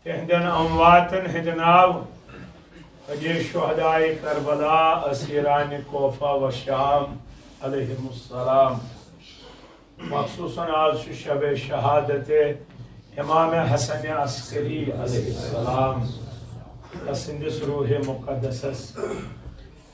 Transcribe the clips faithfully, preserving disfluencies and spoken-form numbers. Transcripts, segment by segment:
تہندٮ۪ن امواتن ہٕنٛدۍ ناو، حجی شہدائے کربلا، اسیران کوفہ و شام علیہم السلام۔ مخصوصاً آز چھُ شب شہادت امام حسن عسکری علیہ السلام، تسندس روح مقدسس۔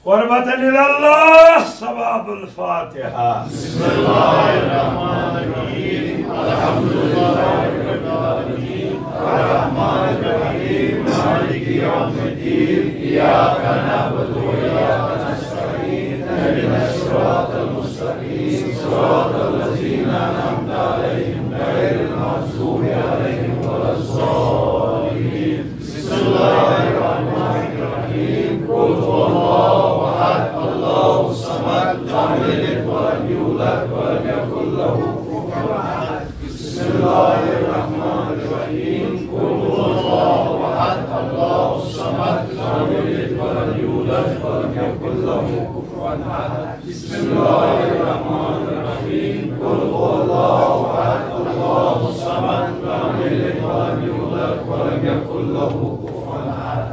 قربة إلى الله، ثواب الفاتحة۔ بسم الله الرحمن الرحيم۔ الحمد لله رب العالمين۔ الرحمن الرحيم۔ مالك يوم الدين۔ إياك نعبد وإياك نستعين۔ اهدنا الصراط المستقيم۔ صراط الذين أنعمت عليهم غير المغضوب عليهم ولا الضالين۔ بسم الله الرحمن الرحيم۔ قل هو الله أحد، الله الصمد، لم يلد ولم يولد ولم يكن له كفوا أحد۔ بسم الله الرحمن الرحيم۔ قل هو الله أحد، الله الصمد، لم يلد ولم يولد ولم يكن له كفوا أحد۔ بسم الله الرحمن الرحيم۔ قل هو الله أحد، الله الصمد، لم يلد ولم يولد ولم يكن له كفوا أحد۔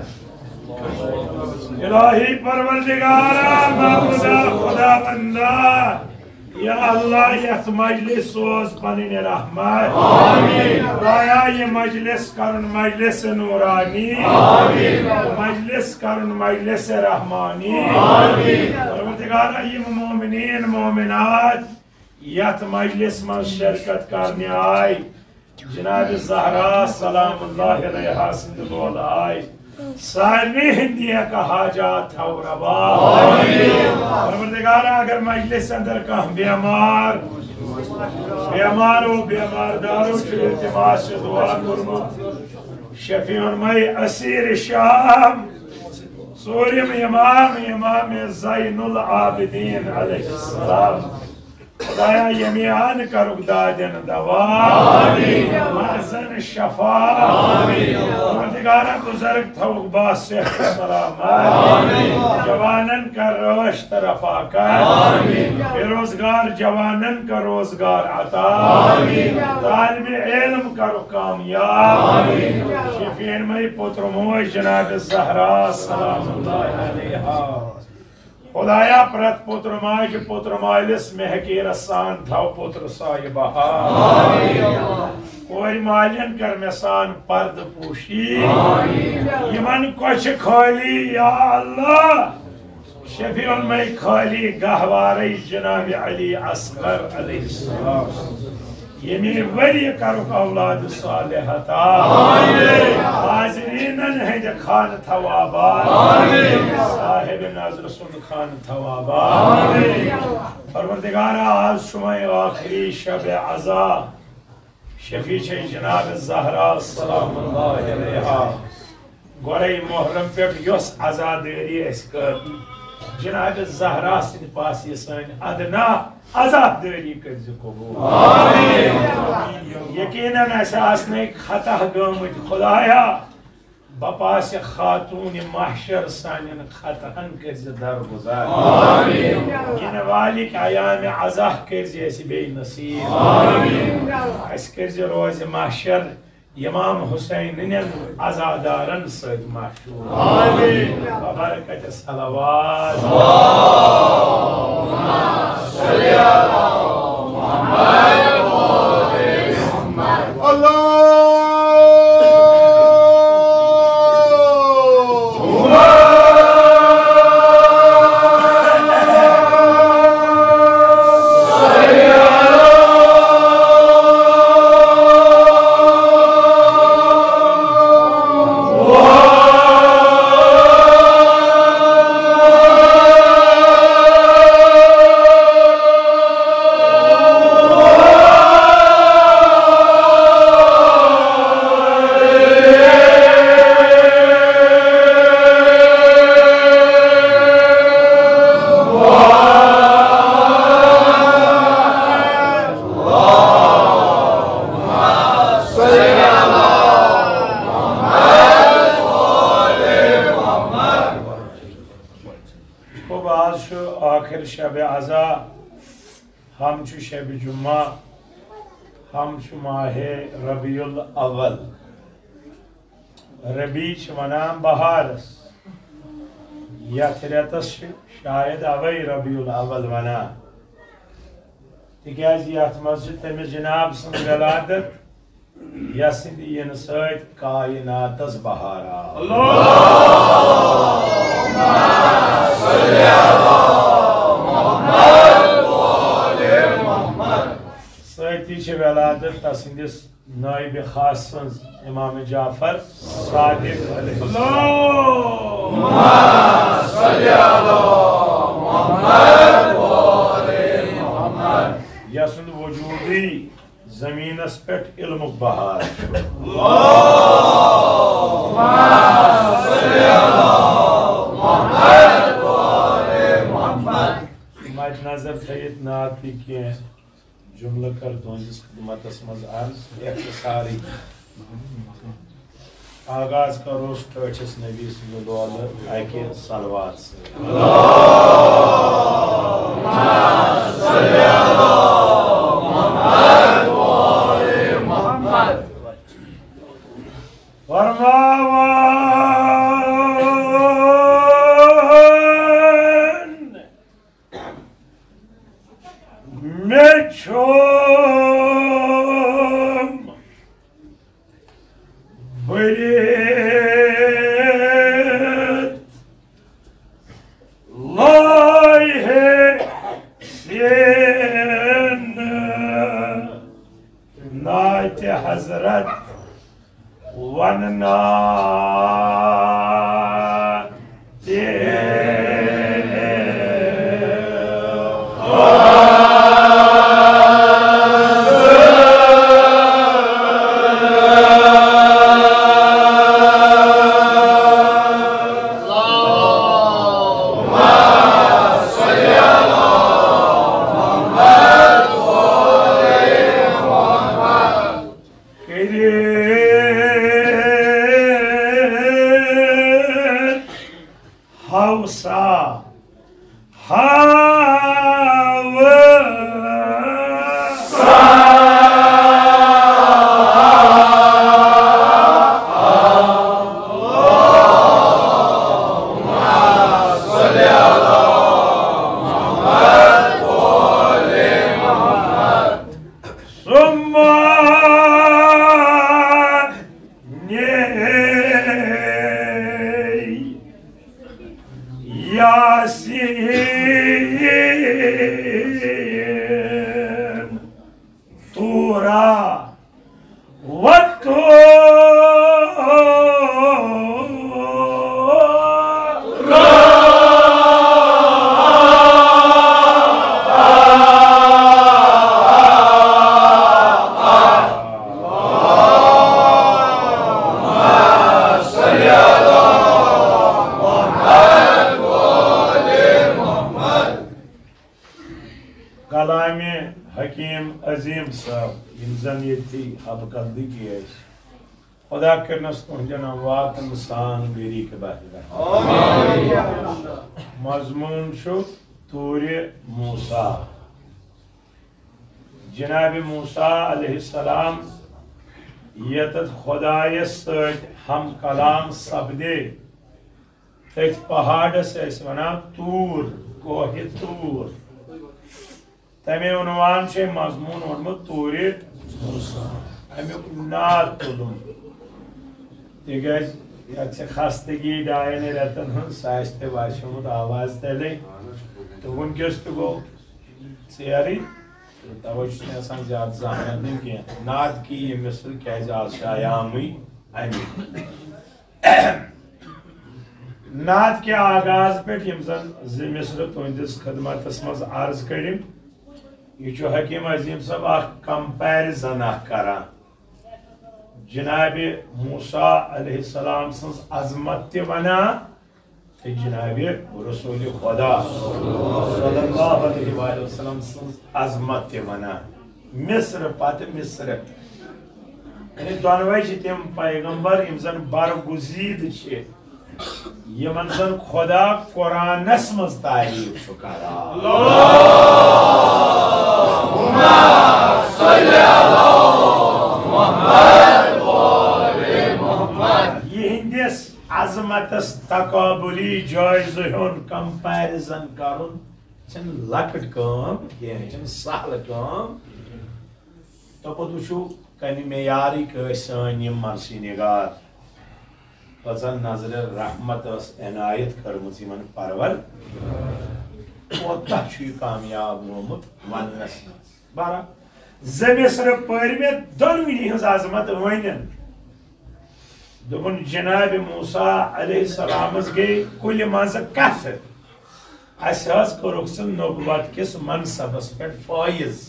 الہی پروردگارا، معبودا، خداوندا، یا اللہ، یتھ مجلس سوز پنن رحمت۔ آمین۔ خدایا، یہ مجلس کرن مجلس نورانی۔ آمین۔ مجلس کرن مجلس رحمانی۔ آمین۔ پروردگارا، یم مومنین مومنات یتھ مجلس منٛز شرکت کرنہِ آے، جناب زہرا سلام اللہ علیہا سٕنٛدِ لولہٕ آے، سارنٕے ہٕنٛدۍ نیک حاجات تھاو روا۔ آمین۔ پروردگارا، اگر مجلس اندر کانٛہہ بیمار، بیمارو، بیمار دارو چھُ التماس چھُ دعا کوٚرمُت، شفیع المے اسیر شام، ژوٗرِم امام، امام زین العابدین علیہ السلام۔ خدایا، یمیان کرُکھ دادن دوا۔ آمین۔ مغزن شفا۔ آمین۔ پروردگارا، بزرگ تھاوُکھ با صحت سلامت۔ آمین۔ جوانن کر رٲچھ تہٕ رفاقت۔ آمین۔ بے روزگار جوانن کر روزگار عطا۔ آمین۔ طالب علم کرُکھ کامیاب۔ آمین۔ شفیع المے پوتر موج جناب زہرا سلام اللہ علیہا۔ خدایا، پرٛٮ۪تھ پوتر ماجہِ پوتر مٲلِس مہکیرس سان تھاو پوتر سایہِ بہار۔ آمین۔ کورِ مالٮ۪ن کر مےٚ سان پردٕ پوشی۔ آمین۔ یِمن کۄچھِ خٲلی، یا اللہ، شفیع المے خٲلی گہوارے جناب علی اصغر علیہ السلام۔ ییٚمہِ ؤریہِ کرُکھ اولاد صالح عطا۔ آمین۔ حاضریٖنن ہٕنٛدِ خانہٕ تھاو آباد۔ آمین۔ صاحب نظر سُنٛد خانہٕ تھاو آباد۔ آمین۔ پروردگارا، آز چھُ وۄنۍ ٲخری شب عزا۔ شفیع چھے جناب زہرا سلام اللہ علیہا۔ گۄڈے محرم پٮ۪ٹھ یۄس عزادٲری اَسہِ کٔر، جناب زہرا سٕنٛدِ پاسہٕ یہِ سٲنۍ ادنا عزادٲری کٔرۍ زِ قبول۔ آمین۔ یقیناً اَسہِ آسنَے خطا گٲمٕتۍ، خدایا، بپاسہِ خاتوٗنِ محشر سانٮ۪ن خطاہن کٔرۍ زِ درگُزر۔ آمین۔ یِنہٕ والِکۍ ایامِ عزا کٔرۍ زِ اَسہِ بیٚیہِ نصیب۔ آمین۔ اَسہِ کٔرۍ زِ روزِ محشر امام حسین نٮ۪ن عزادارن سۭتۍ محشور۔ آمین۔ ببرکت صلوات۔ اللہم صل علی محمد۔ اللہ۔ گوٚو، آز چھُ ٲخر شب عزا، ہم چھُ شب جمعہ، ہم چھُ ماہ ربیع الاول۔ ربیع چھِ ونان بہارس۔ یتھ رٮ۪تس چھِ شاید اوے ربیع الاول ونان، تِکیازِ یتھ منٛز چھِ تٔمِس جناب سٕنٛز ولادت، یس سٕنٛدِ یِنہٕ سۭتۍ کائناتس بہار آو۔ سۭتی چھِ ولادت تسٕنٛدِس نائب خاص سٕنٛز امام جعفر صادق علیہ السلام۔ یسُنٛد وجودی زمینس پٮ۪ٹھ علمُک بہار چھُ۔ مد نظر تھٲیِتھ نعتٕکۍ کینٛہہ جملہٕ کر تُہنٛدِس خدمتس منٛز عرض اختصاری۔ آغاز کروس ٹٲٹھِس نبی سٕنٛدِ لولہٕ اکہِ صلوات سۭتۍ۔ فرماوان مےٚ چھُم بٔرِتھ لوحِ سیٖنہٕ نعتِ حضرت وننا تہِ۔ کٔرِتھ ہوسا ہاوسا۔ ثم نی یاسین طورا و طورا۔ کلامِ حکیم عظیم صاحب، یم زن ییٚتہِ حبہٕ قدلٕکۍ ٲسۍ، خدا کٔرنس تُہنٛدٮ۪ن امواتن سان غریق بحر۔ مضمون چھُ طورِ موسیٰ۔ جناب موسیٰ علیہ السلام یتتھ خدایس سۭتۍ ہم کلام سپدے، تٔتھۍ پہاڑس ٲسۍ ونان طور، کوہِ طور۔ تمے عنوان چھُ أمۍ مضمون ووٚنمُت طورِ موسیٰ۔ امیُک ناو تُلُن، تِکیازِ یتھ چھِ خستگی ڈاین رٮ۪تن ہٕنٛز، سُہ آسہِ تۄہہِ باسیومُت آواز تلے۔ تہٕ وٕنکیٚس تہِ گوٚو ژیرٕے، تہٕ توے چھُس نہٕ یژھان زیادٕ زحمت نیُن کینٛہہ۔ نعت کی یہِ مصرٕ کیازِ آز چھُ ایامٕے امی۔ نعت کہِ آغاز پٮ۪ٹھ یِم زن زٕ مصرٕ تُہنٛدِس خدمتس منٛز عرض کٔرِم، یہِ چھُ حکیم عظیم صٲب اکھ comparison اکھ کران۔ جناب موسیٰ علیہ السلام سٕنٛز عظمت تہِ ونان تہٕ جناب رسول خدا صلی اللہ علیہ وآلہ وسلم سٕنٛز عظمت تہِ ونان۔ مصرٕ پتہٕ مصرٕ۔ یعنی دۄنوے چھِ تِم پیغمبر یِم زن برگزید چھِ، یِمن زن خدا قرآنس منٛز تعریف چھُ کران۔ تس تقابلی جٲیزٕ ہیوٚن، کمپیرزن کرُن، چھنہٕ لۄکٕٹ کٲم کینٛہہ، چھنہٕ سہل کٲم۔ تو پتہٕ وٕچھِو، کمہِ معیارٕکۍ ٲسۍ سٲنۍ یِم مرثی نگار۔ کۭژاہ نظرِ رحمت ٲس عنایت کٔرمٕژ یِمن پرور۔ کوتاہ چھُ یہِ کامیاب گوٚمُت وننس منٛز۔ بہرحال، زٕ مصرٕ پٔرۍ مےٚ دۄنوٕنی ہٕنٛز عظمت ؤنِن۔ دوٚپُن، جناب موسیٰ علیہ السلامس گٔے کُلہِ منٛزٕ کتھٕ۔ اسہِ حظ کوٚرُکھ ژٕ نبوت کِس منصبس پٮ۪ٹھ فٲیض۔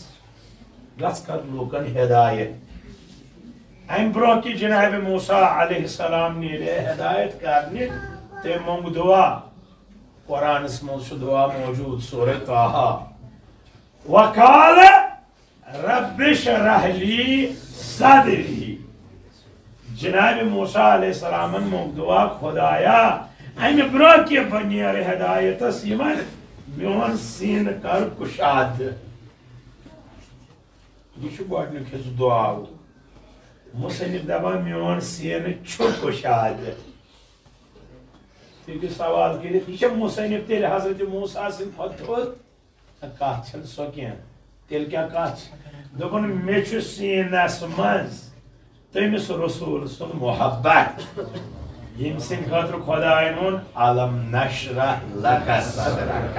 گژھ کر لوٗکن ہدایت۔ امہِ برونٛہہ کہِ جناب موسیٰ علیہ السلام نیرِ ہدایت کرنہِ، تٔمۍ مونٛگ دعا۔ قرآنس منٛز چھُ دعا موجود، سورہ طٰہٰ۔ وقال رب اشرح لی صدری۔ جناب موسیٰ علیہ السلامن مونٛگ دعا، خدایا، امہِ برونٛہہ کہِ بہٕ نیرٕ ہدایتس یِمن، میون سینہٕ کر کُشادٕ۔ یہِ چھُ گۄڈٕنیُک حصہٕ دعاوُک۔ مصنف دپان، میون سینہٕ چھُ کُشادٕ۔ تُہۍ ہیٚکِو سوال کٔرِتھ، یہِ چھا مصنف تیٚلہِ حضرت موسیٰ سٕنٛدِ کھۄتہٕ تھوٚد؟ نہ، کتھ چھنہٕ سۄ کینٛہہ۔ تیٚلہِ کیٛاہ کتھ چھِ؟ دوٚپُن، مےٚ چھُ سیٖنس منٛز تٔمِس رسول سُنٛد محبت، ییٚمہِ سٕنٛدِ خٲطرٕ خۄدایَن ووٚن، "الم نشرح لک صدرک۔"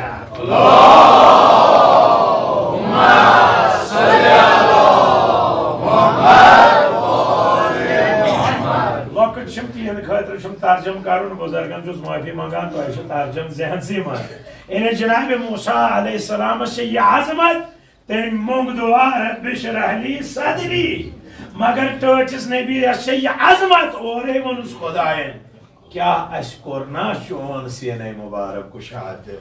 لۄکٕٹۍ چھِم، تِہنٛدِ خٲطرٕ چھُم ترجمہٕ کرُن، بُزرگن چھُس معٲفی منٛگان، تۄہہِ چھُ ترجمہٕ ذہنسٕے منٛز۔ یعنی جناب موسیٰ علیہ السلامس چھِ یہِ عظمت، تٔمۍ مونٛگ دعا، "رب اشرح لی صدری"، مگر ٹٲٹھِس نبی یس چھےٚ یہِ عظمت، اورے ووٚنُس خۄداین، "کیٛاہ اَسہِ کوٚر نا چون سینَے مُبارک کُشادٕ؟"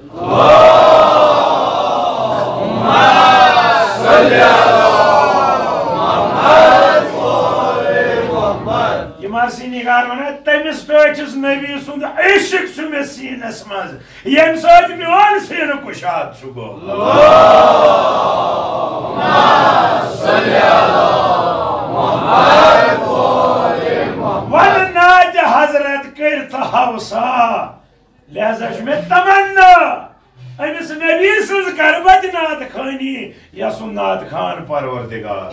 یہِ مرثی نگار ونان، تٔمِس ٹٲٹھِس نبی سُنٛد عشق چھُ مےٚ سیٖنس منٛز۔ ییٚمہِ سۭتۍ میون سینہٕ کُشاد چھُ گوٚمُت۔ وَلہٕ ناتہِ حضرت کٔرۍ تہٕ ہوسا، لہذا چھُ مےٚ تمنا، أمِس نبی سٕنٛز کرٕ بہٕ تہِ نعت خوٲنی۔ یَسُن نعت خوان پروردگار۔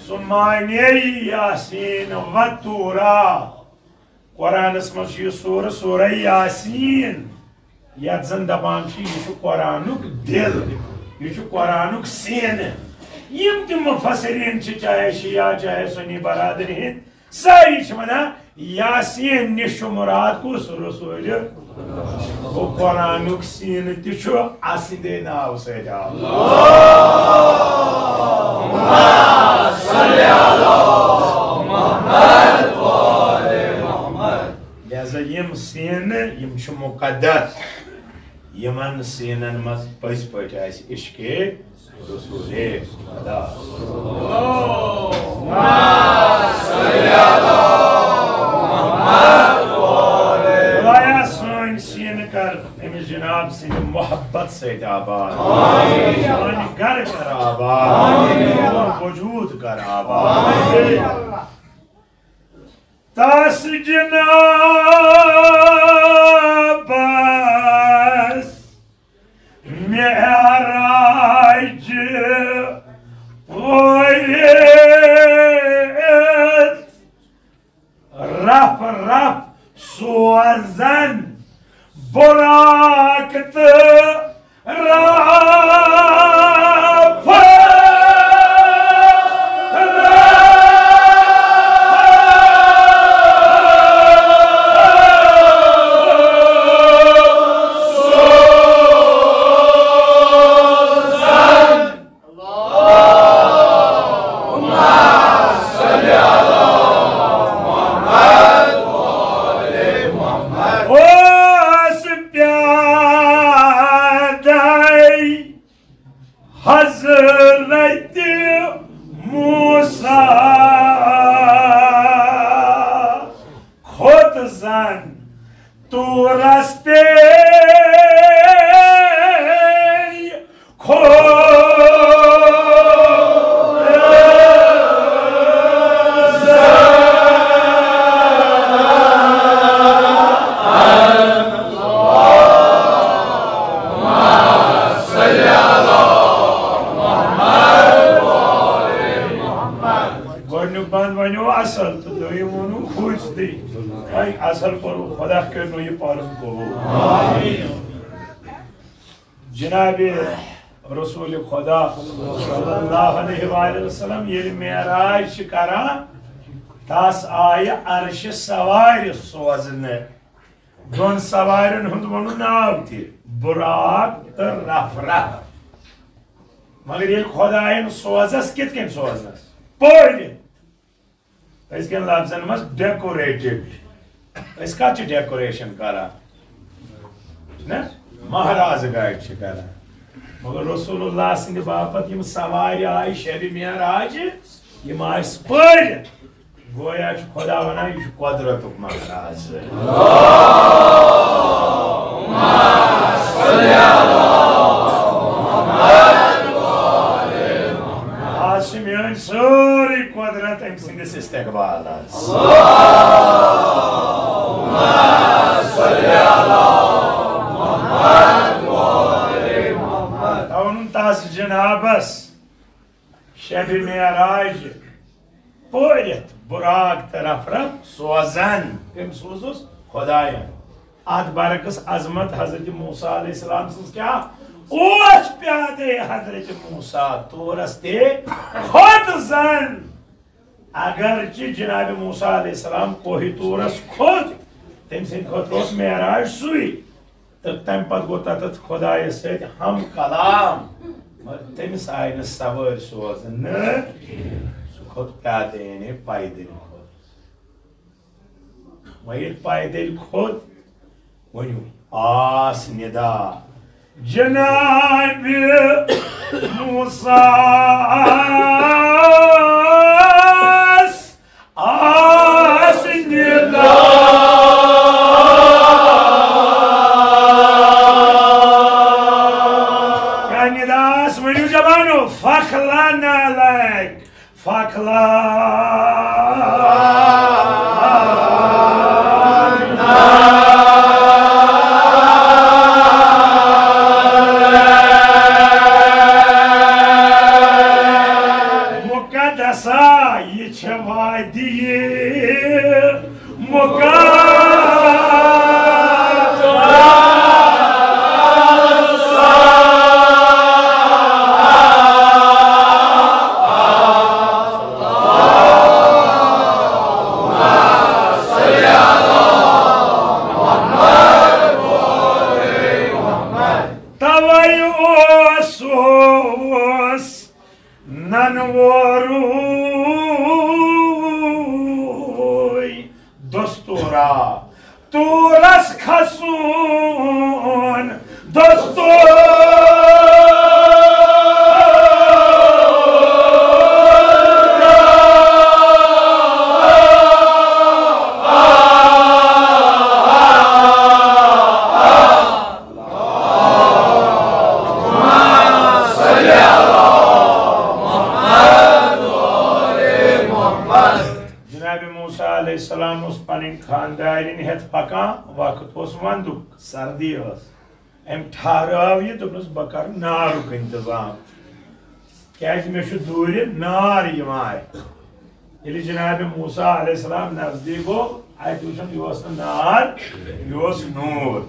سُہ معنی یاسین و طورا۔ قرآنس منٛز چھُ یہِ سورہ، سورہ یاسین، یَتھ زن دپان چھِ، یہِ چھُ قرآنُک دِل، یہِ چھُ قرآنُک سینہٕ۔ یِم تہِ مفسرین چھِ، چاہے شیعہ، چاہے سنی برادری ہٕنٛدۍ، سٲری چھِ ونان، یاسین نِش چھُ مراد کُس؟ رسول۔ گوٚو، قرآنُک سینہٕ تہِ چھُ اَسٕنٛدے ناوٕ سۭتۍ آمُت۔ لہذا یِم سینہٕ، یِم چھِ مُقدس۔ یِمن سینن منٛز پٔزۍ پٲٹھۍ آسہِ عشقِ رسولِ خدا۔ خدایا، سٲنۍ سیٖنہٕ کر أمِس جناب سٕنٛدِ محبت سۭتۍ آباد۔ سٲنۍ گرٕ کر آباد۔ سون وجود کر آباد۔ تس جنابس معراج پٲوِتھ، رف رف سوزن براق تہٕ رف۔ اوس پیادے حضرت موسیٰ کھوٚت زن طورس پے۔ کھوٚت اصل پوٚرُو، خدا کٔرِنو یہِ پَرُن قبوٗل۔ جناب رسول خدا صلی اللہ علیہ وآلہ وسلم ییٚلہِ معراج چھِ کران، تس آیہِ عرشہِ سوارِ سوزنہٕ۔ دۄن سوارٮ۪ن ہُنٛد ووٚنُن ناو تہِ، بُراق تہٕ رفرف۔ مگر ییٚلہِ خۄدایَن سوزس، کِتھ کٔنۍ سوزنس؟ پٲرِتھ۔ أزکٮ۪ن لفظن منٛز ڈیکوریٹڈ۔ أسۍ کتھ چھِ ڈیکوریشن کران؟ چھِنہ؟ مہراز گاڑِ چھِ کران۔ مگر رسول اللہ سٕنٛدِ باپتھ یِم سوارِ آیہِ شبِ معراج، یِم آسہِ پٲرِتھ۔ گویا چھُ خدا ونان، یہِ چھُ قۄدرتُک مہراز۔ آز چھِ میٲنۍ سٲرٕے قۄدرت أمۍ سٕنٛدِس استقبالس۔ تَوَن تَس جنابس شبِ معراج پٲرِتھ بُراق تہٕ رفرف سوزان۔ کٔمۍ سوٗزُس؟ خۄدایَن۔ اَتھ برعکس عظمت حضرت موسیٰ علیہ السلام سٕنٛز کیٛاہ اوس؟ پیادے حضرت موسیٰ طورس تہِ کھوٚت زن۔ اگرچہِ جناب موسیٰ علیہ السلام کوہِ طورس کھوٚت، تٔمۍ سٕنٛدِ خٲطرٕ اوس معراج سُے۔ تہٕ تَمہِ پتہٕ گوٚو تَتٮ۪تھ خۄدایَس سۭتۍ ہم کلام، مگر تٔمِس آیہِ نہٕ سوٲرۍ سوزنہٕ، سُہ کھوٚت پیادے، یعنی پیدل کھوٚت۔ وۄنۍ ییٚلہِ پیدل کھوٚت، ؤنِو، آس ندا جناب موسیٰ۔ آس ندا۔ کیا نداس؟ ؤنِو جوانو، فخلع نعلیک، فخلع۔ مقدسہ، یہِ چھِ وادی مقدسہ۔ توے اوسُس ننوروے دستورا، طورس کھسُن دستورا۔ جناب موسیٰ علیہ السلام اوس پنٕنۍ خانٛدارِنۍ ہٮ۪تھ پکان، وقت اوس ونٛدُک، سردی ٲس۔ أمۍ ٹھہرٲو یہِ، دوٚپنَس، "بہٕ کرٕ نارُک انتظام، کیازِ مےٚ چھُ دوٗرِ نار یِوان اَتھِ۔" ییٚلہِ جناب موسیٰ علیہ السلام نزدیٖک گوٚو، اَتہِ وٕچھُن، یہِ اوس نہٕ نار، یہِ اوس نوٗر۔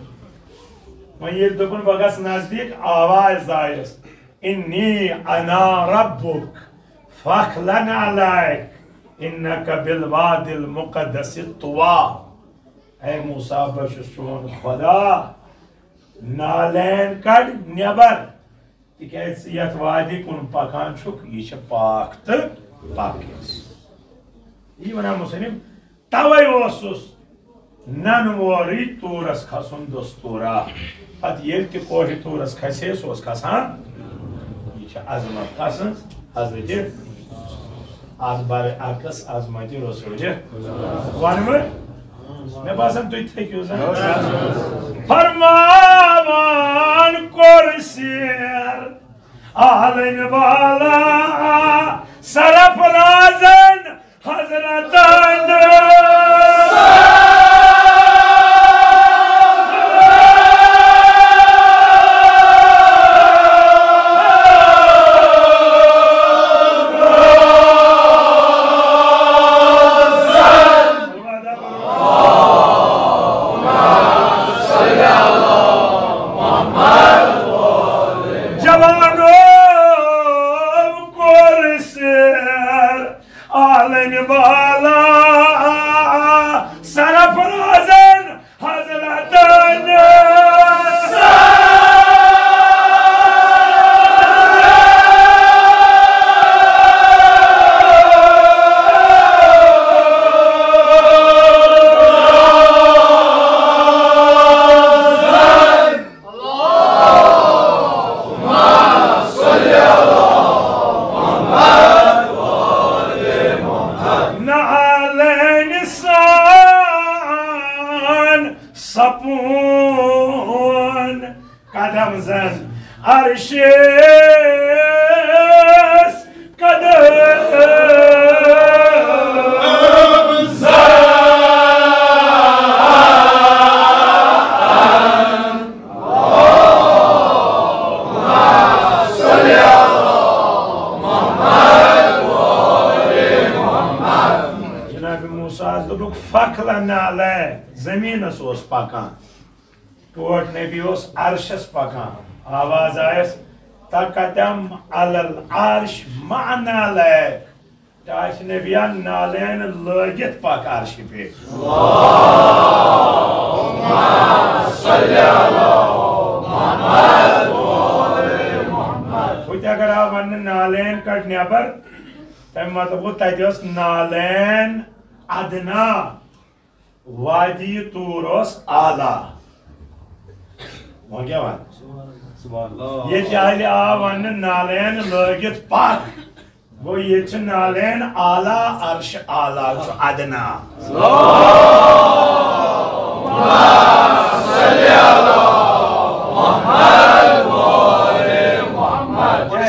وۄنۍ ییٚلہِ دوٚپُن، "بہٕ گژھٕ نزدیٖک"، آواز آیَس، "انی انا ربک فاخلع نعلیک انک بالوادی المقدس طویٰ"۔ اے موسیٰ، بہٕ چھُس چون خۄدا، نعلین کڑ نٮ۪بر، تِکیازِ ژٕ یتھ وادی کُن پکان چھُکھ، یہِ چھِ پاک تہٕ پاکیز۔ یی ونان مصنف، توے اوسُس ننہٕ وورٕے طورس کھسُن دستورا۔ پتہٕ ییٚلہِ تہِ کوہِ طورس کھسہِ ہے، سُہ اوس کھسان۔ یہِ چھِ عظمت کسٕنز؟ حضرت۔ از برعکس عظمت رسول۔ ونہٕ بہٕ؟ مےٚ باسان، تُہۍ تھٔکِو زن۔ فرمان کوٚر سیر عالم والا سرفرازن حضرتن۔ قدم زن عرشس قدم زن۔ جناب موسیٰ ہس دوٚپُکھ، "فخلع نعلیک"، زٔمیٖنس اوس پکان۔ ٹوٹھ نبی اوس عرشس پکان۔ آواز آیس، "تقدم علی العرش مع نعلیک"۔ ٹاٹھۍ نبیان نعلین لٲگِتھ پکھ عرشہِ پٮ۪ٹھ۔ ہُتہِ اگر آو وننہٕ نعلین کڑ نٮ۪بر، تَمہِ مطلب گوٚو تتہِ ٲس نعلین ادنا۔ وادی طور اوس اعلیٰ۔ وۄنۍ کیٛاہ وَنہٕ؟ ییٚتہِ ییٚلہِ آو وَننہٕ نعلین لٲگِتھ پَکھ، گوٚو ییٚتہِ چھِ نعلین اعلیٰ، عرش اعلیٰ چھُ ادنا۔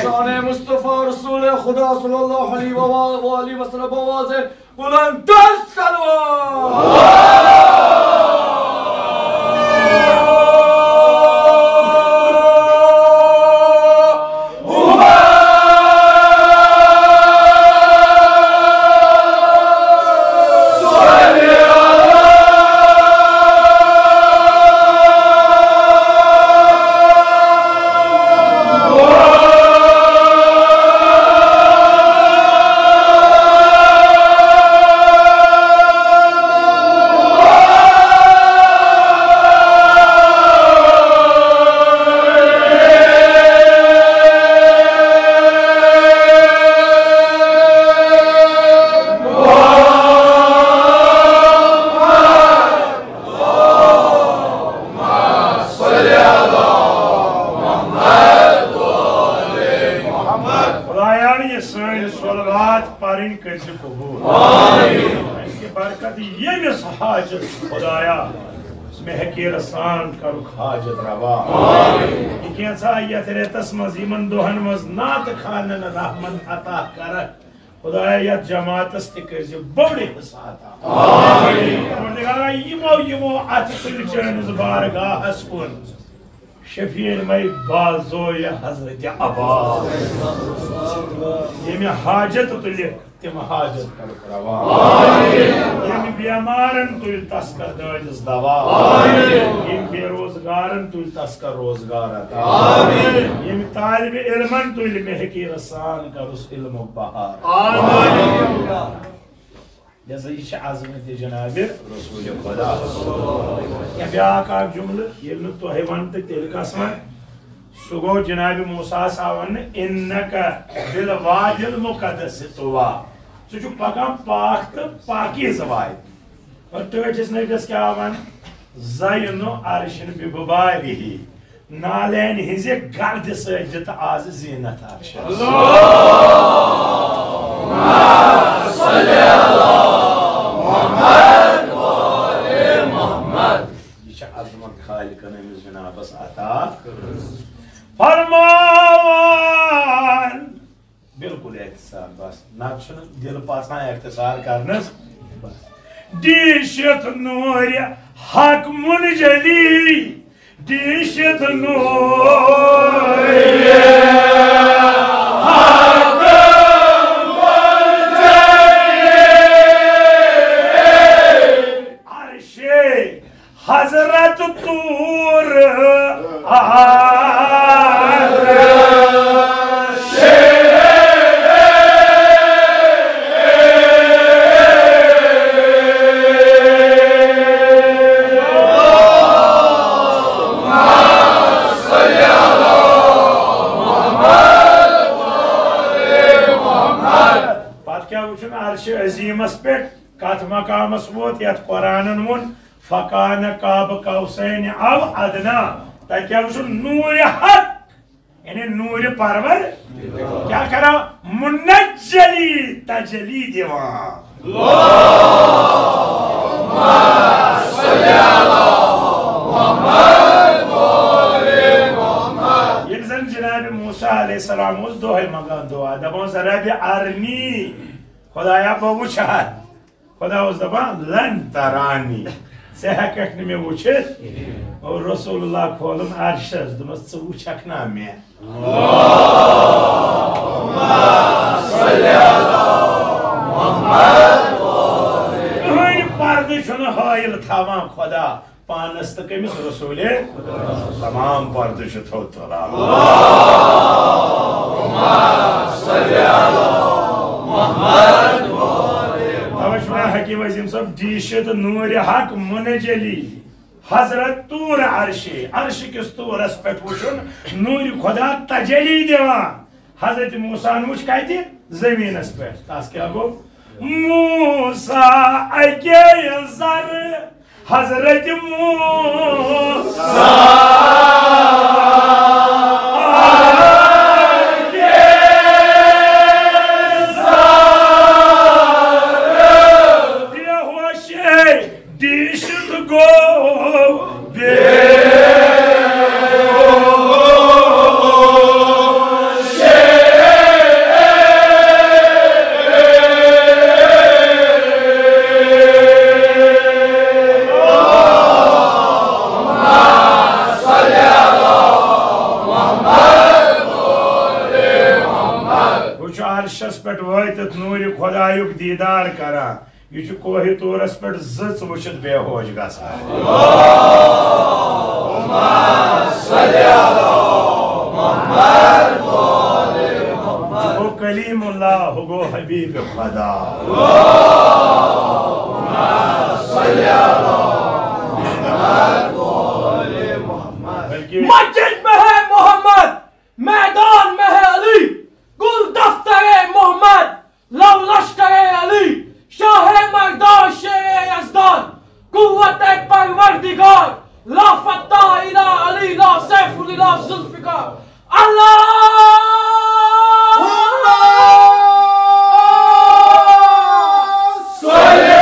شان مصطفیٰ رسول خدا صلی اللہ علیہ وآلہ وسلم بوازے بلند تر صلوات۔ خدایا، یہِ سٲنۍ صلوات پرٕنۍ کٔرۍ زِ قبول۔ آمین۔ اَمہِ کہِ برکت ییٚمِس حاجت خدایا، مےٚ ہیٚکہِ رسان کرُکھ حاجت روا۔ آمین۔ یہِ کینٛژھا یتھ رٮ۪تس منٛز، یِمن دۄہن منٛز نعت خانن رحمت عطا کرکھ، خدایا، یتھ جماعتس تہِ کٔرۍ زِ بوٚڑ حصہٕ عطا۔ آمین۔ پروردگارا، یِمو، یِمو اتھٕ تُلۍ چٲنِس بارگاہس کُن۔ شفیع مے بازوی حضرت عباس۔ ییٚمہِ حاجت تُلِکھ، تِم حاجت کر روا۔ ییٚمہِ بیمارن تُلۍ تس کر دٲدِس دوا۔ ییٚمہِ بے روزگارن تُلۍ تس کر روزگار عطا۔ ییٚمہِ طالب علمن تُلۍ مہکہِ رسان کرُس علمُک بہار۔ لہذا یہِ چھِ عظمت جناب رسول خدا۔ یا بیاکھ اکھ جملہٕ، ییٚلہِ نہٕ تۄہہِ وَنہٕ تہٕ تیٚلہِ کَس وَنہٕ؟ سُہ گوٚو جناب موسیٰ ہس آو وَننہٕ، "انک بالوادی المقدس طویٰ"۔ ژٕ چھُکھ پَکان پاک تہٕ پاکیٖزٕ وادی۔ اور ٹٲٹھِس نبیَس کیٛاہ وَنہٕ؟ "زینُ عرشن بببارہ"۔ نعلین ہٕنٛزِ گردِ سۭتۍ دِتھ آز زینت عرشس۔ یہِ چھِ عظمت خالقن أمِس جنابس عطا فرماوان۔ بالکل اختصار بس، نتہٕ چھُنہٕ دل پژان اختصار کرنس۔ بس۔ ڈیٖشتھ نوٗرِ حق منجلی، ڈیٖشتھ نوٗرِ حق منجلی۔ عرشِ حضرت طور عرش۔ پتہٕ کیٛاہ وٕچھُن عرشِ عظیٖمس پٮ۪ٹھ؟ کتھ مقامس ووت یتھ قرآنن ووٚن، "فکان قاب قوسین او ادنا"۔ تتہِ کیٛاہ وٕچھُن؟ نوٗرِ حق، یعنی نوٗرِ پرور، کیٛاہ کران؟ منجلی، تجلی دِوان۔ السلام اوس دۄہے منٛگان دُعا، دَپان اوس، "رَبِ ارنی"، خۄدایا، بہٕ وٕچھِ ہا۔ خۄدا اوس دَپان، "لن ترانی"، ژٕ ہٮ۪کَکھ نہٕ مےٚ وٕچھِتھ۔ اور رسول اللہ کھولُن عرشَس، دوٚپمَس، "ژٕ وٕچھَکھ نا مےٚ؟" کٕہٕنۍ پردٕ چھُنہٕ حٲیِل تھاوان خۄدا پانس تہٕ کٔمِس؟ رسولِ۔ تمام پردٕ چھُ تھوٚد تُلان۔ توے چھُ وَنان حکیم عظیم صٲب، ڈیٖشِتھ نوٗرِ حق منجلی۔ حضرت طور عرشِ، عرشہِ کِس طورس پٮ۪ٹھ وٕچھُن نوٗرِ خۄدا تجلی دِوان۔ حضرت موسیٰ ہن وٕچھ کتہِ؟ زٔمیٖنس پٮ۪ٹھ۔ تس کیٛاہ گوٚو؟ موسیٰ اکے ذرٕ، حضرت موسیٰ اکے ذرٕ۔ بے ہوشے ڈیٖشِتھ گوٚو بے ہوش۔ ہُہ چھُ عرشس پٮ۪ٹھ وٲتِتھ نوٗرِ خۄدایُک دیٖدار کران۔ یہِ چھُ کوہِ طورس پٮ۪ٹھ زٕژ وٕچھِتھ بے ہوش گژھان۔ ہُہ گوٚو کلیم اللہ، ہُہ گوٚو حبیب خدا۔ بلکہ مسجد میں ہے محمد، میدان میں ہے علی، گل دفتر محمد، لو لشکر علی، شاہ مردان، شیر یزدان، قوت پروردگار، لا فتاح الا علی، لا سیف الا ذوالفقار۔ اللہ صلی علی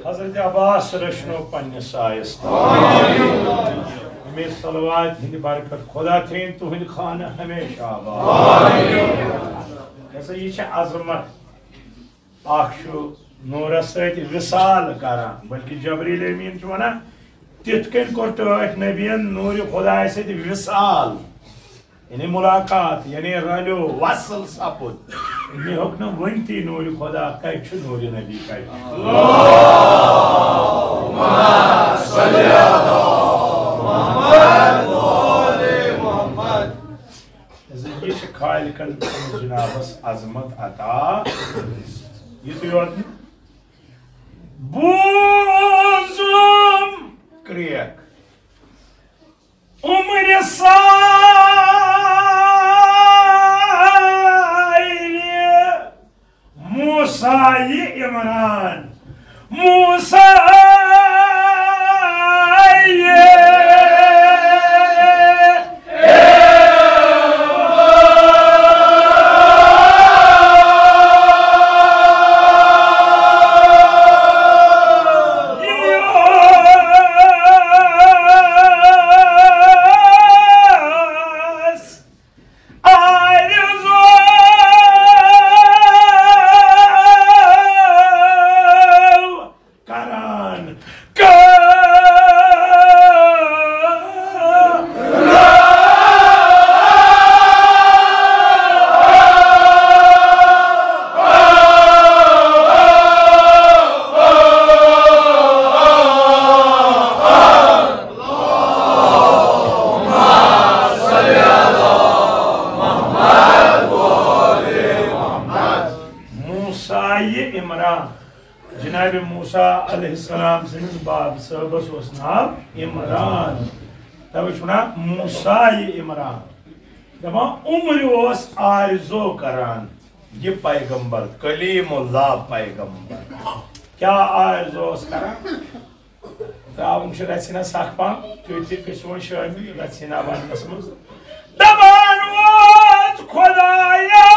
حضرت عباس رچھنو پننِس سایس تل۔ اُمید صلوات ہٕنٛدِ برکت خدا تھٲیِن تُہٕنٛدِ خانہٕ ہمیشہ آباد۔ یہِ ہسا یہِ چھِ عظمت۔ اکھ چھُ نوٗرس سۭتۍ وِصال کران، بلکہِ جبریل امین چھُ ونان، تِتھ کٔنۍ کوٚر ٹٲٹھۍ نبین نوٗرِ خدایہِ سۭتۍ وِصال، یعنی ملاقات، یعنی رلیو، وصل سپُد۔ مےٚ ہیوٚک نہٕ ؤنتھٕے نوٗرِ خدا کتہِ چھُ، نوٗرِ نبی کتہِ چھُ۔ زندگی چھِ خالقن جنابس عظمت عطا۔ یُتُے یوت نہٕ۔ بوٗزُم کرٛیک عمرِ سارِ موسیٰ یہِ عمران، موسیٰ یہِ عمران۔ آرزو کران جناب موسیٰ علیہ السلام سٕنٛدِس باب صٲبس اوس ناو عمران۔ توے چھُ ونان موسیٰ یہِ عمران۔ دپان عمرِ اوس آرزو کران یہِ پیغمبر، کلیم اللہ پیغمبر۔ کیٛاہ آرزو اوس کران؟ تراوُن چھُ رژھِ ہنا سکھ پہم، تُہۍ تہِ گٔژھِو وۄنۍ شٲمِل رژھِ ہنا وننس منٛز۔ دپان اوس خدایا،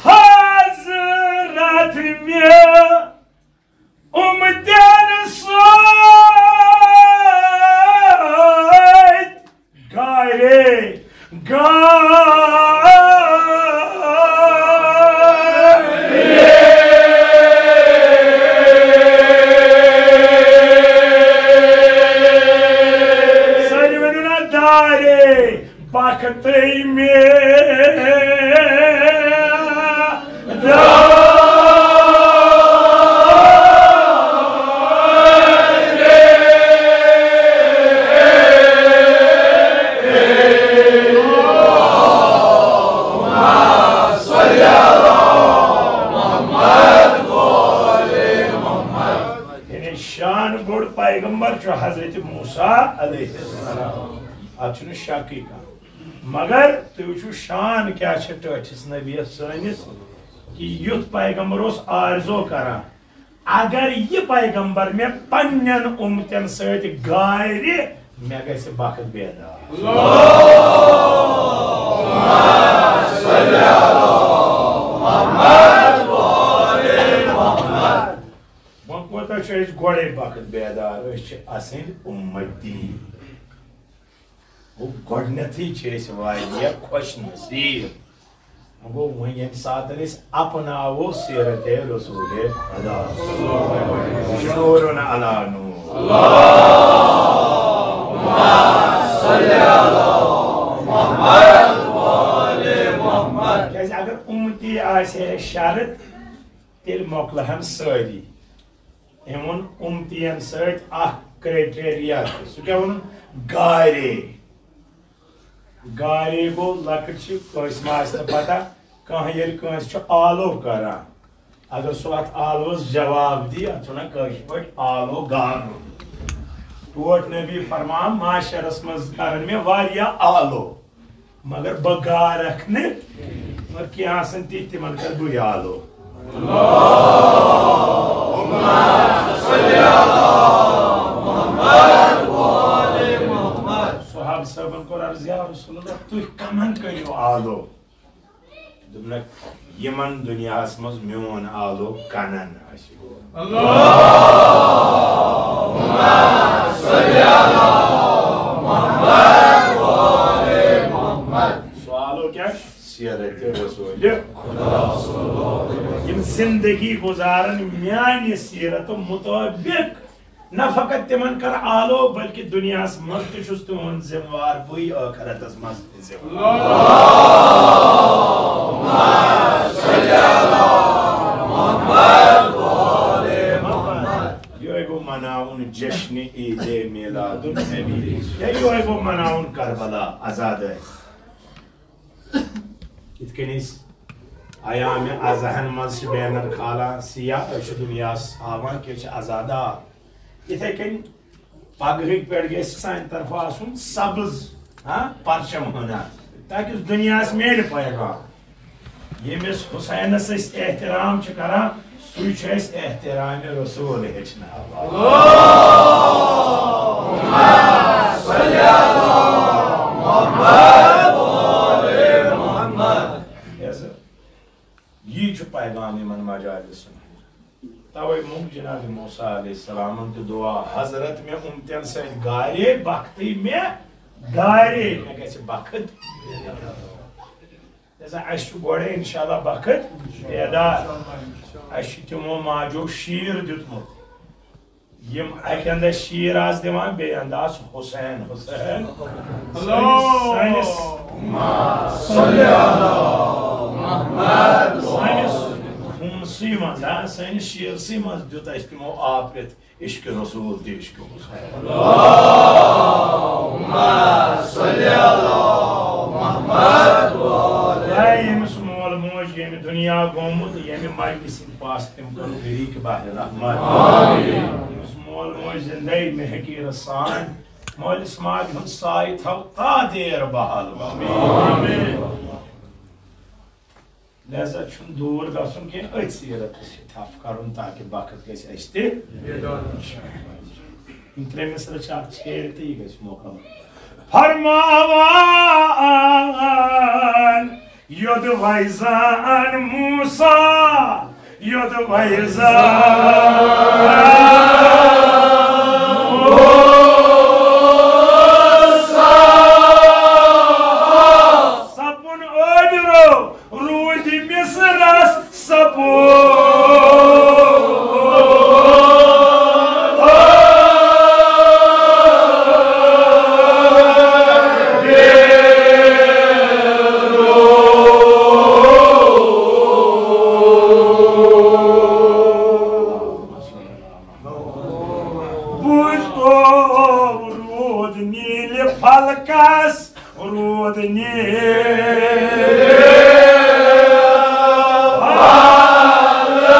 حضرت مےٚ اُمتن سۭتۍ گارے، گارے۔ سٲری ؤنِو نا دارے۔ بختٕے مےٚ یعنی شان بوٚڑ پیغمبر چھُ حضرت موسیٰ علیہ السلام۔ اتھ چھُنہٕ شکٕے کانٛہہ۔ مگر تُہۍ وٕچھِو شان کیٛاہ چھِ ٹٲٹھِس نبیَس سٲنِس، کہِ یُتھ پیغمبر اوس آرزو کران، اگر یہِ پیغمبر مےٚ پننٮ۪ن اُمتٮ۪ن سۭتۍ گارِ، مےٚ گژھِ بخت بیدار۔ وۄنۍ کوٗتاہ چھُ اَسہِ گۄڈَے بخت بیدار؟ أسۍ چھِ اَسٕنٛدۍ اُمتی۔ گوٚو، گۄڈٕنیتھٕے چھِ أسۍ واریاہ خۄش نصیٖب۔ وۄنۍ گوٚو، وۄنۍ ییٚمہِ ساتہٕ أسۍ اپناوو سیرت رسول خدا، نورن علی نور۔ کیازِ اگر اُمتی آسہِ ہے شرط، تیٚلہِ مۄکلہٕ ہن سٲری۔ أمۍ ووٚن اُمتین سۭتۍ اکھ کرائٹیریا تہِ۔ سُہ کیٛاہ ووٚنُن؟ گارے۔ گارے گوٚو لۄکٕٹ چھِ، کٲنٛسہِ ما آسہِ نہٕ پتہ، کانٛہہ ییٚلہِ کٲنٛسہِ چھُ آلو کران، اگر سُہ اتھ آلوس جواب دی، اتھ چھِ ونان کٲشِر پٲٹھۍ آلو گارُن۔ ٹوٹھ نبی فرمان، معاشرس منٛز کرن مےٚ واریاہ آلو۔ مگر بہٕ گارکھ نہٕ، مگر کینٛہہ آسن تِتھۍ، تِمن کر بہٕ یالو۔ صحابہٕ صٲبن کوٚر عرض، یا رسول اللہ، تُہۍ کمن کٔرِو آلو؟ دوٚپنکھ، یِمن دُنیاہس منٛز میون آلو کنن آسہِ۔ سُہ آلو کیٛاہ؟ سیرت رسول۔ یِم زندگی گُزارن میانہِ سیرت مطٲبق۔ نہ فقط تِمن کر آلو، بلکہ دُنیاہس منٛز تہِ چھُس تِہُنٛد ذمہٕ وار، بٕے ٲخرتس منٛز تہِ ذمہٕ وار۔ یِہوٚے گوٚو مناوُن جشن عید میلاد النبی۔ یا یِہوٚے گوٚو مناوُن کربلا، عزادٲری۔ یِتھ کٔنۍ أسۍ ایام اضحیٰ ہن منٛز چھِ بینر کھالان، سیاہ، أسۍ چھِ دُنیاہس ہاوان کہِ أسۍ چھِ عزادار۔ یِتھے کٔنۍ پگہٕکۍ پٮ۪ٹھ گژھِ سانہِ طرفہٕ آسُن سبز، ہاں، پرچم ہنا، تاکہِ یُس دُنیاہس میلہِ پیغام۔ ییٚمِس حسینس أسۍ احترام چھِ کران، سُے چھُ اَسہِ احترام رسول ہیٚچھناوان۔ یہِ چھُ پیغام یِمن مجالسن ہُنٛد۔ توے مۄنگ جناب موسیٰ علیہ السلامن تہِ دعا، حضرت مےٚ اُمتن سۭتۍ گارے، بختٕے مےٚ گارے، مےٚ گژھِ بخت۔ لہذا اَسہِ چھُ گۄڈَے انشاءاللہ بخت بیدار۔ اَسہِ چھُ تِمو ماجو شیٖر دیُتمُت۔ یِم اَکہِ اندٕ شیٖر آسہٕ دِوان، بیٚیہِ اندٕ آسہٕ حسین، حسین۔ سٲنِس، سٲنِس، سٲنِس خوٗنسٕے منٛز، ہا، سٲنِس شیٖرسٕے منٛز دیُت اَسہِ تِمو آپرِتھ عشق رسول تہٕ عشق حسین۔ اے ییٚمِس مول موج ییٚمہِ دُنیا دُنیا گوٚمُت، ییٚمہِ مجلہِ سٕنٛدِ پاسہٕ تٔمۍ کوٚر غریٖق بحرِ رحمت۔ یُس مول موج زِندَے مےٚ حقیٖرَس سان مٲلِس ماجہِ ہُنٛد سایہِ تھاو تا دیر بحال۔ لہذا چھُنہٕ دوٗر گژھُن کینٛہہ، أتھۍ سیٖرتَس چھِ تھپھ کَرُن تاکہِ بخت گژھِ اَسہِ تہِ۔ یِم ترٛےٚ مِصرٕ چھِ اَتھ شعرِ تہٕ یہِ گژھِ مُکمل۔ فرماوان یوٚدوَے زن موسیٰ، یوٚدوَے زن موسیٰ۔ سپُن عٲبرو روٗدِ مصرس سپُن۔ بوٗزتو روٗد نیٖلہِ فلکس، روٗد نیٖلہِ فلکس۔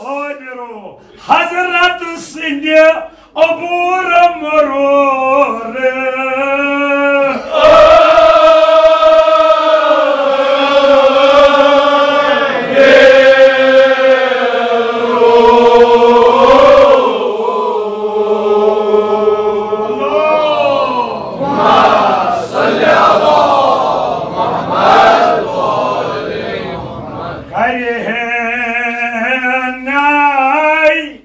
عٲبرو حضرت سٕنٛدِ عبور مرور۔ کرے ناے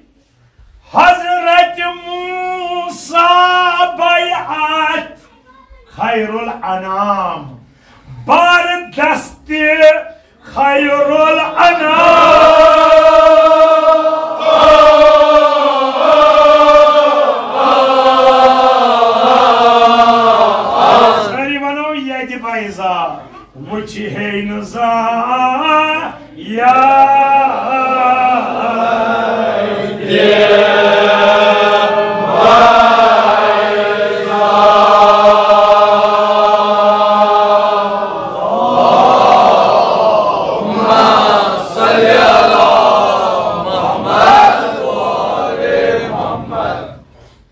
حضرت موسیٰ بیعت خیر الانام، بار دست خیر الانام۔ سٲری ونو ییٚتہِ بیضا۔ وچھ ہے نہ زانٛہہ یار۔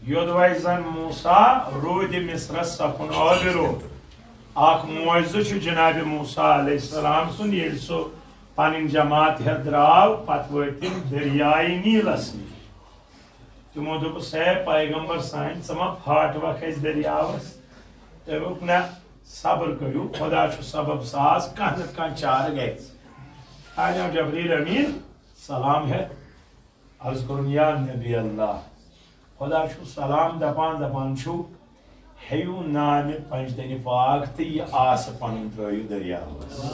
یوٚدوَے زن موسیٰ روٗدِ مصرس سپُن عٲبرو۔ اکھ معجزٕ چھُ جناب موسیٰ علیہ السلام سُنٛد، ییٚلہِ سُہ پنٕنۍ جماعت ہٮ۪تھ درٛاو، پتہٕ وٲتۍ تِم دٔریاے نیٖلس نِش۔ تِمو دوٚپُس، "ہے پیغمبر سانہِ، ژٕ ما پھاٹوکھ اَسہِ دٔریاوس؟" تٔمۍ ووٚنُکھ، "نہ، صبر کٔرِو، خۄدا چھُ سبب ساز، کانٛہہ نتہٕ کانٛہہ چارٕ گژھِ۔" آیاو جبریل امین سلام ہٮ۪تھ، عرض کوٚرُن، یا نبی اللہ، خدا چھُ سلام دپان، دپان چھُ، ہیٚیِو نامہِ پنجتنہِ پاک تہٕ یہِ آسہٕ پنٕنۍ ترٲیِو دٔریاوس۔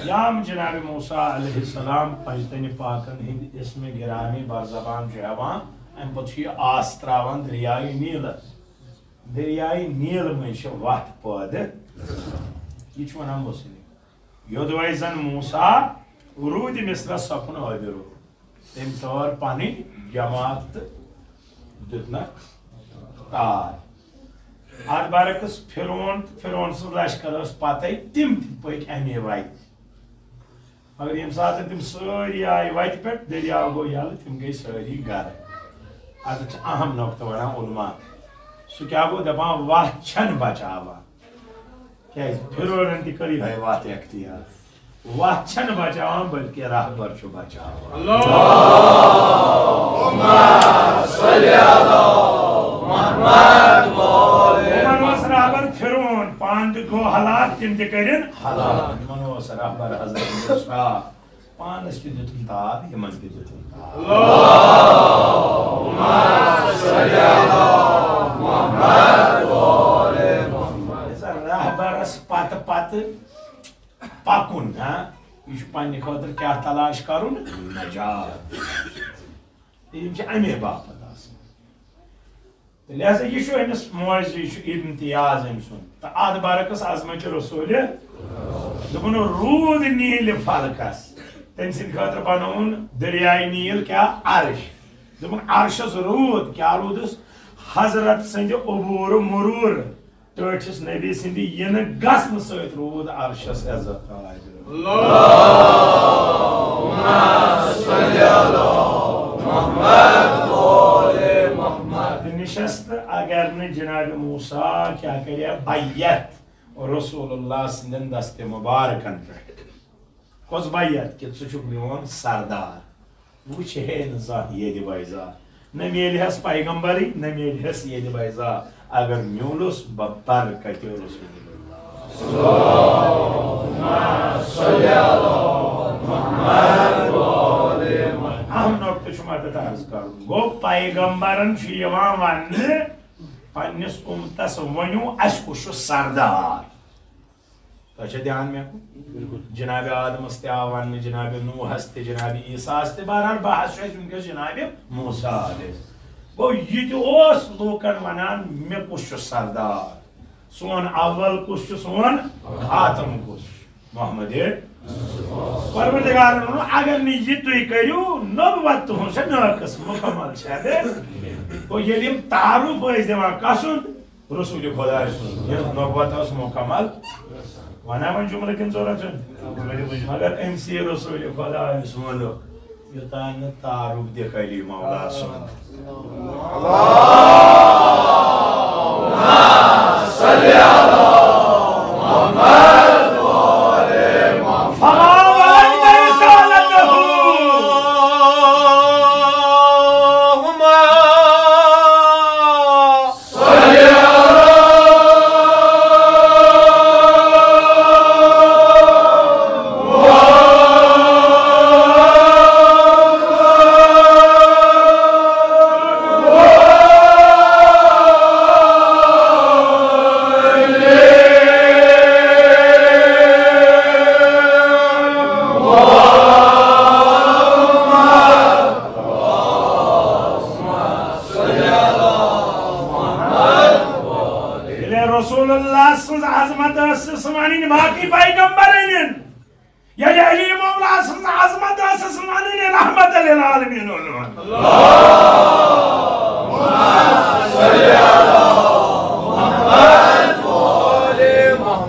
یام جناب موسیٰ علیہ السلام پنجتنہِ پاکن ہٕنٛدۍ اسمِ گرامی بر زبان چھُ ہٮ۪وان، امہِ پتہٕ چھُ یہِ آس تراوان دٔریاے نیٖلس۔ دٔریاے نیٖل منٛز چھِ وَتھ پٲدٕ۔ یہِ چھُ وَنان مُسلِم۔ یوٚدوَے زَن موسیٰ روٗدِ مِصرَس سۄپُن عٲبِر۔ تٔمۍ تٲر پَنٕنۍ جماعت تہٕ دیُتنَکھ تار۔ اَتھ برعکس فرعون تہٕ فرعون سٕنٛز لشکر ٲس پَتَے، تِم تہِ پٔکۍ اَمے وَتہِ۔ مگر ییٚمہِ ساتہٕ تِم سٲری آیہِ وَتہِ پٮ۪ٹھ، دٔریاو گوٚو یَلہٕ، تِم گٔے سٲری گَرٕ۔ اَتٮ۪تھ چھِ اَہَم نۄقطہٕ وَنان علماء۔ سُہ کیٛاہ گوٚو؟ دَپان، وَتھ چھَنہٕ بَچاوان۔ کیٛازِ؟ فرعونَن تہِ کٔر یِہوٚے وَتھ اختیار۔ وَتھ چھَنہٕ بَچاوان، بلکہِ رہبر چھُ بَچاوان۔ اللہم صل علی محمد۔ یِمَن اوس رہبر فرعون، پانہٕ تہِ گوٚو ہلاک، تِم تہِ کٔرِن ہلاک۔ یِمَن اوس رہبر حضرت موسیٰ۔ پانس تہِ دیُتُن تار، یِمن تہِ دیُتُن تار۔ اللہم صل علی محمد و آل محمد۔ یُس زن رہبرس پتہٕ پتہٕ پکُن، ہاں، یہِ چھُ پننہِ خٲطرٕ کیٛاہ تلاش کرُن؟ نجات۔ یِم چھِ امے باپتھ آسان۔ تہٕ لہذا یہِ چھُ أمِس معجزٕ، یہِ چھُ امتیاز أمۍ سُنٛد۔ تہٕ اتھ برعکس عظمت رسول دوٚپُن، روٗد نیٖلہِ فلکس، تٔمۍ سٕنٛدِ خٲطرٕ بنووُن دٔریاے نیٖل کیٛاہ؟ عرش۔ دوٚپُن، عرشس روٗد، کیٛاہ روٗدُس؟ حضرت سٕنٛدِ عبور و مرور، ٹٲٹھِس نبی سٕنٛدِ یِنہٕ گژھنہٕ سۭتۍ روٗد عرشس عزت۔ تہٕ نِشست اگر نہٕ جناب موسیٰ کیٛاہ کرِ بیعت رسول اللہ سٕنٛدٮ۪ن دستِ مبارکن پٮ۪ٹھ۔ کۄس بیعت؟ کہِ ژٕ چھُکھ میون سردار۔ وٕچھ ہے نہٕ زانٛہہ ییٚتہِ بیزا۔ نہ میلہِ ہس پیغمبرٕے، نہ میلہِ ہس ییٚتہِ بیزا۔ اگر میوٗلُس بہٕ برکتہِ رسول اللہ۔ اہم نۄقطہٕ چھُ مےٚ تَتھ عرض کرُن۔ گوٚو، پیغمبرن چھُ یِوان وننہٕ، پننِس اُمتس ؤنِو، اسہِ کُس چھُ سردار؟ تۄہہِ چھا دیان مےٚ کُن؟ جناب آدمس تہِ آو وننہٕ، جناب نوحس تہِ، جناب عیسیٰ ہس تہِ۔ بہرحال، بحث چھُ اَسہِ وٕنکیٚس جناب موسیٰ علیہ۔ گوٚو، یہِ تہِ اوس لوٗکن ونان، مےٚ کُس چھُ سردار؟ سون اول کُس چھُ؟ سون خاتم کُس چھُ؟ محمد۔ پروردگارن ووٚن، اگر نہٕ یہِ تُہۍ کٔرِو، نبوت تُہنٛز چھےٚ ناقص، مکمل چھےٚ۔ گوٚو، ییٚلہِ یِم تعارُف ٲسۍ دِوان کسُنٛد؟ رسول خدایہِ سُنٛد۔ ییٚلہِ نبوت ٲس مکمل، ونہ وۄنۍ جملہٕ کِنہٕ ضروٗرت چھُنہٕ؟ مگر أمۍ سٕے رسول خدایَس ووٚنُکھ، یوٚتام نہٕ تعارُف دِکھ علی مولا سُنٛد۔ فما بلغت رسالته۔ ییٚلہِ رسول اللہ سٕنٛز عظمت ٲسٕس ونٕنۍ باقٕے پیغمبرن، ییٚلہِ علی مولا سٕنٛز عظمت ٲسٕس ونٕنۍ رحمت للعالمین۔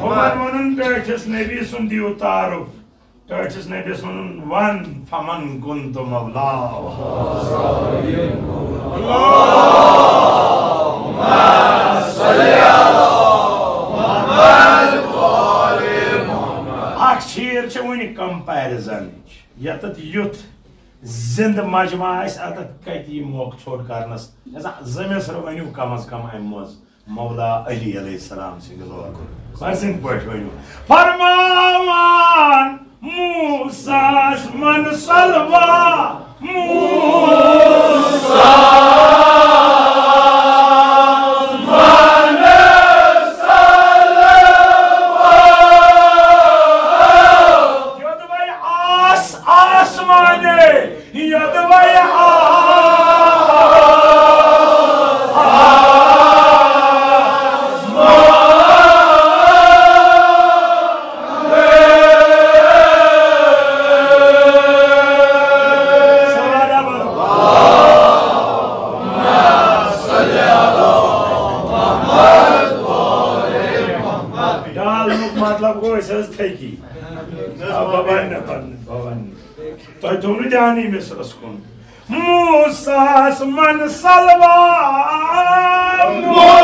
ہُمن ووٚنُن ٹٲٹھِس نبی سُنٛد دِیِو تعارُف۔ ٹٲٹھِس نبیَس ووٚنُن، وَن فمن کنت مولاه۔ اکھ چیٖز چھِ وٕنہِ کمپیرزنٕچ، ییٚتٮ۪تھ یُتھ زِندٕ مجمع آسہِ، اَتٮ۪تھ کَتہِ یی موقعہٕ ژھوٚٹ کرنَس؟ یَتھ زٔمِس رٲوِو کم از کم اَمہِ منٛز۔ مولا علی علیہ السلام سٕنٛدِ لوگُن۔ پٔزِن پٲٹھۍ ؤنِو۔ فرماوان موسیٰ ہس من سلوا، موسیٰ ہس من سلوا۔ یوٚدوَے آس آسمانے، یوٚدوَے آس ڈالنُک مطلب گوٚو أسۍ حظ تھٔکی۔ آ، بابا نہ پننہِ، بابا نہ۔ تۄہہِ تھوٚو نہٕ دیانٕے مِصرس کُن۔ موسیٰ ہس من سلوا، موسیٰ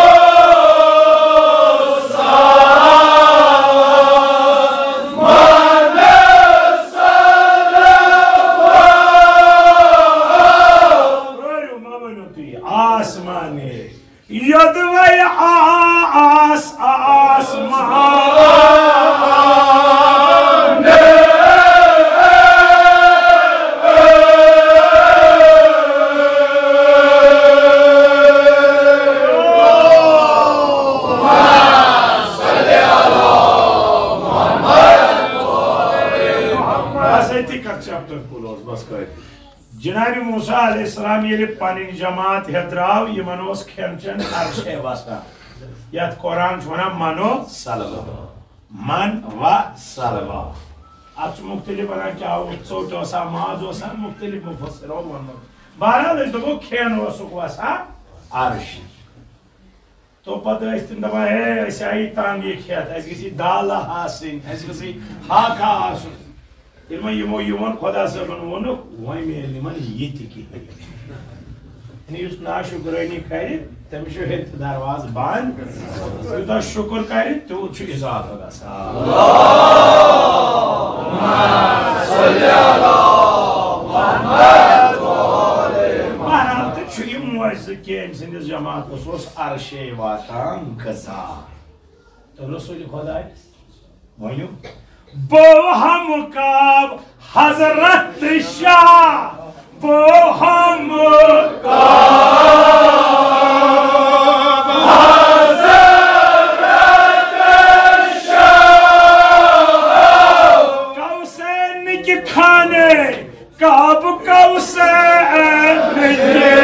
ہس من سلوا۔ پرٛٲرِو، مہ ؤنِو تُہۍ آسمانے۔ یوٚدوَے آس آسمان۔ بس أتی کر chapter close، بس کٲفی۔ جناب موسیٰ علیہ السلام ییٚلہِ پنٕنۍ جماعت ہیٚتھ درٛاو، یِمن اوس کھٮ۪ن چٮ۪ن عرشے وسان، یتھ قرآن چھُ ونان من و سلوا، من و سلوا۔ اتھ چھُ مختلف ونان کیٛاہ اوس، ژوٚٹ ٲسا، ماز اوسا، مختلف مفسرو ووٚنمُت۔ بہرحال، أسۍ دَپو، کھٮ۪ن اوسُکھ وَسان عرش۔ تو پتہٕ ٲسۍ تِم دَپان، ہے، أسۍ آیہِ تنگ یہِ کھٮ۪تھ، اَسہِ گٔژھ یہِ دالہ آسٕنۍ، اَسہِ گٔژھ یہِ ہاکھا آسُن۔ ییٚلہِ وۄنۍ یِمو یہِ ووٚن، خۄدا صٲبَن ووٚنُکھ، وۄنۍ میلہِ نہٕ یِمَن یہِ تہِ کِہیٖنۍ۔ یعنی یُس ناشُکرٲنی کَرِ، تٔمِس چھُ ہیٚرِ تہِ دروازٕ بنٛد۔ یوٗتاہ شُکُر کَرِ، تیوٗت چھُ اضافہٕ گژھان۔ بہرحال، تہٕ چھُ یہِ معجزٕ کہِ أمۍ سٕنٛدِس جماعتَس اوس عرشے واتان غذا۔ تہٕ رسول خۄدایَس ؤنِو، بہٕ ہم کعب حضرت شاہ، بہٕ ہم کعب حضرت شاہ۔ کوثر نِکہِ خانہ کعب کوثر نِکہِ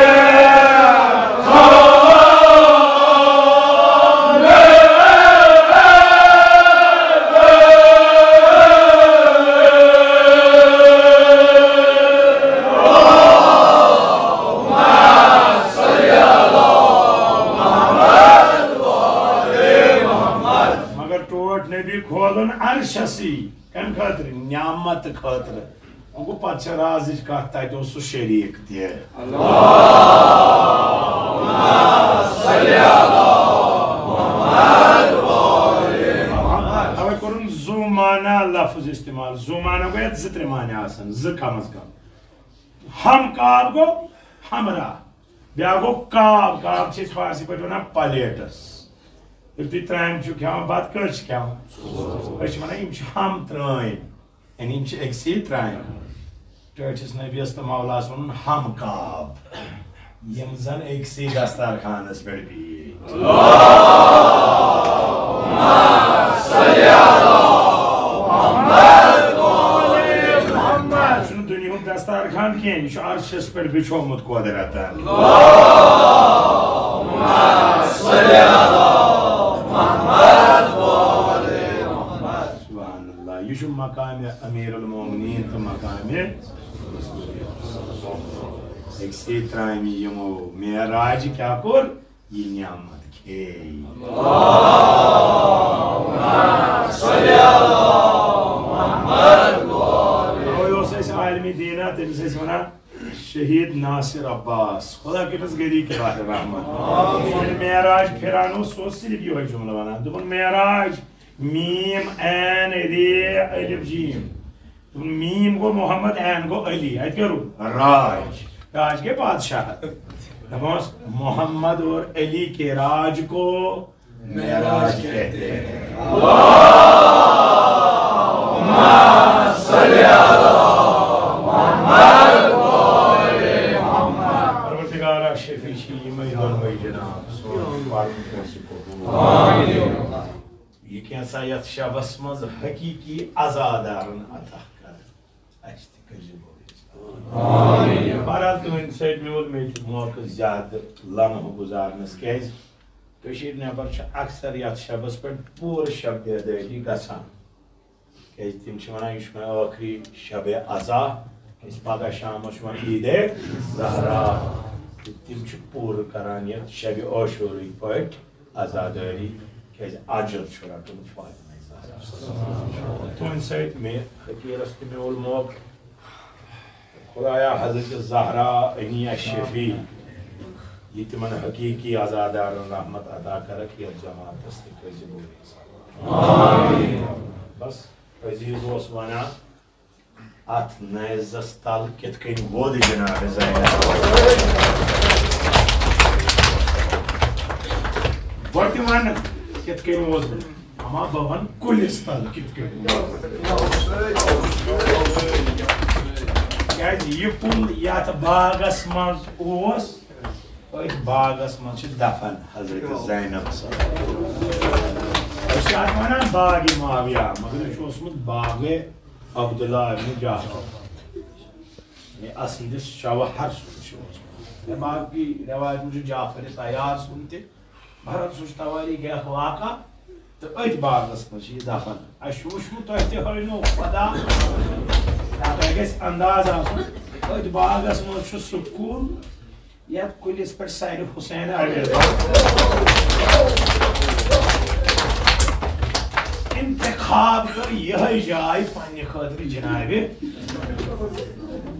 مگر ٹوٹھ نبی کھولُن عرشسٕے۔ کَمہِ خٲطرٕ؟ نعمت خٲطرٕ۔ وۄنۍ گوٚو، پَتہٕ چھےٚ رازٕچ کَتھ، تَتہِ اوس سُہ شریٖک تہِ۔ تَوَے کوٚرُن زُو معنی لفظ استعمال۔ زُو معنی گوٚو یَتھ زٕ ترٛےٚ معنی آسَن، زٕ کم از کم۔ ہم کعب گوٚو ہمراہ، بیٛاکھ گوٚو کعب۔ کعب چھِ أسۍ فارسی پٲٹھۍ وَنان پلیٹس۔ ییٚلہِ تُہۍ ترٛامہِ چھِو کھٮ۪وان، بَتہٕ کٔژ چھِ کھٮ۪وان؟ أسۍ چھِ وَنان، یِم چھِ ہم ترٛامہِ۔ یعنی یِم چھِ أکسٕے ترٛامہِ۔ ٹٲٹھِس نبیَس تہٕ مولاہَس ووٚنُن ہم کعب، یِم زَن أکسٕے دسترخوانَس پٮ۪ٹھ بِہِتھ۔ چھُنہٕ دُنیاہُک دسترخوان کینٛہہ، یہِ چھُ عرشَس پٮ۪ٹھ بِچھومُت قۄدرَتَن۔ سبحان اللہ، یہِ چھُ مقامِ امیر المومنین تہٕ مقامِ أکسٕے ترٛامہِ یِمو معراج کیٛاہ کوٚر؟ یہِ نعمت کھے۔ اَوَے اوس اَسہِ عالمِ دیٖنا، تٔمِس ٲسۍ وَنان شہید ناصر عباس، خدا کٔرِنَس غریق راہ رحمت۔ ییٚلہِ معراج پھِران اوس، سُہ اوس صرف یِہوٚے جملہٕ وَنان، دوٚپُن، معراج، میم، عین، رے، الف، جیم۔ دوٚپُن، میم گوٚو محمد، عین گوٚو علی، اَتہِ کیٛاہ روٗد؟ راج۔ راج گٔے بادشاہت۔ دَپان اوس، محمد اور علی کے راج کو معراج کہتے ہیں۔ پروردگارا، شفیع چھِ یِمَے دۄنوَے جناب، سون پَرُن کٔرۍ زِ قبوٗل۔ یہِ کینٛژھا یَتھ شبَس منٛز حقیٖقی عزادارَن عطا کَر، اَسہِ تہِ کٔرۍ زِ قبوٗل۔ بہرحال، تُہٕنٛدِ سۭتۍ میوٗل مےٚ تہِ موقعہٕ زیادٕ لمحہٕ گُزارنَس، کیٛازِ کٔشیٖرِ نٮ۪بر چھِ اکثر یتھ شبس پٮ۪ٹھ پوٗرٕ شب بیدٲری گژھان، کیازِ تِم چھِ ونان، یہِ چھُ وۄنۍ ٲخری شب عزا، أسۍ پگاہ شامس چھُ وۄنۍ عید زہرا، تہٕ تِم چھِ پوٗرٕ کران یتھ شب عاشورٕکۍ پٲٹھۍ عزادٲری، کیازِ اجر چھُ رٹُن فاطمہ زہرا۔ تُہنٛدِ سۭتۍ مےٚ فقیرس تہِ میول موقعہٕ۔ خدایا، حضرت زہرا، عینی شفیع، یہِ تِمن حقیقی عزادارن رحمت عطا کرکھ، یتھ جماعتس تہِ کٔرۍ زِ بوٗرۍ۔ بس، عزیز اوس ونان، اتھ نیزس تل کِتھ کٔنۍ ووٚد جناب زینب؟ بہٕ تہِ ونہٕ، کِتھ کٔنۍ ووٚد۔ اما بہٕ ونہٕ کُلِس تل کِتھ کٔنۍ۔ کیازِ یہِ کُل یتھ باغس منٛز اوس، أتھۍ باغس منٛز چھِ دفن حضرت زینب صٲب۔ أسۍ چھِ اتھ ونان باغ معاویہ، مگر یہِ چھُ اوسمُت باغ عبداللہ ابن جعفر۔ یہِ اصل شوہر سُنٛد چھُ اوسمُت۔ تہٕ باقٕے رٮ۪وایت منٛز چھُ جعفر طیار سُنٛد تہِ۔ بہرحال، سُہ چھُ توٲریٖخ اکھ واقعہ۔ تہٕ أتھۍ باغس منٛز چھِ یہِ دفن۔ اَسہِ چھُ وٕچھمُت، تۄہہِ تہِ ہٲونو خۄدا۔ یا تۄہہِ گژھِ انداز آسُن، أتھۍ باغس منٛز چھُ سُہ کُل، یتھ کُلِس پٮ۪ٹھ سرِ حسین علی انتخاب کٔر یِہے جاے پننہِ خٲطرٕ جنابِ۔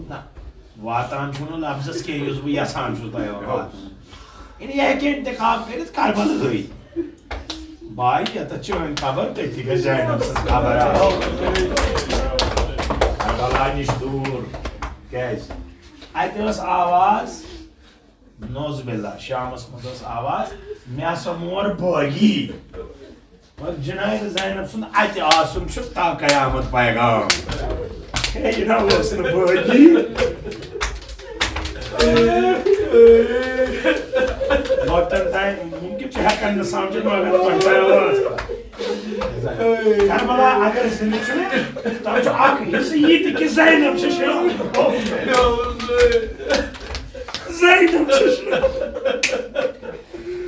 نہ، واتان چھُنہٕ لفظس کینٛہہ یُس بہٕ یژھان چھُس تۄہہِ واتناوُن۔ یعنی یہِ ہیٚکہِ انتخاب کٔرِتھ کربلہٕے۔ بھائی، یتتھ چٲنۍ خبر، تٔتی گژھِ زینب سٕنٛز خبر آسٕنۍ۔ کربلا نِش دوٗر۔ کیٛازِ؟ اتہِ ٲس آواز، نعوذ باللہ، شامس منٛز ٲس آواز، "مےٚ ہسا مور بٲغی۔" مگر جناب زینب سُنٛد اتہِ آسُن چھُ تا قیامت پیغام۔ ہے، یہِ نہ اوس نہٕ بٲغی۔ لۄکٹٮ۪ن تام ممکن چھِ ہٮ۪کان نہٕ سمجھِتھ، مگر تۄہہِ تام وٲژ۔ کربلا اگر زندٕ چھُ، تَتھ چھُ اکھ حصہٕ یہِ تہِ کہِ زینب چھِ شٲمِل۔ زینب چھِ شٲمِل۔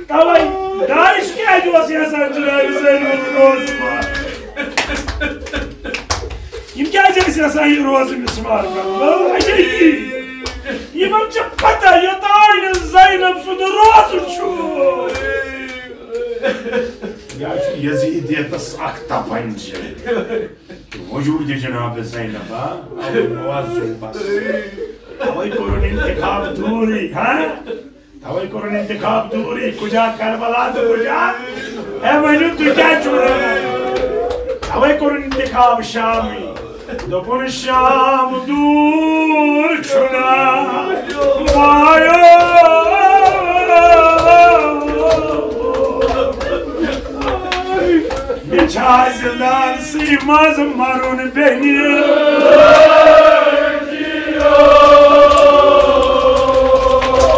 توے داعش کیازِ اوس یژھان جناب زینب روزٕ مارُن؟ یِم کیازِ ٲسۍ یژھان یہِ روزٕ مِسمار کرُن؟ وَلہٕ وجہ یی۔ یِمن چھِ پتہ یوٚتام نہٕ زینب سُنٛد روزٕ چھُ۔ یا چھُ یزیدیتس اکھ تپنج۔ وجود جناب زینب، ہا؟ او نواز بس۔ اوے کوٚرُن انتخاب دوٗرٕے، ہا؟ توے کوٚرُن انتخاب دوٗرٕے، کُجا کربلا تہٕ کُجا؟ اے ؤنِو، تُہۍ کیٛازِ چھِو ونان؟ توے کوٚرُن انتخاب شامٕے۔ دوٚپُن، شام دوٗر چھُنہ وایو۔ مےٚ چھا زِندان سٕے منٛز مَرُن بیٚنہِ؟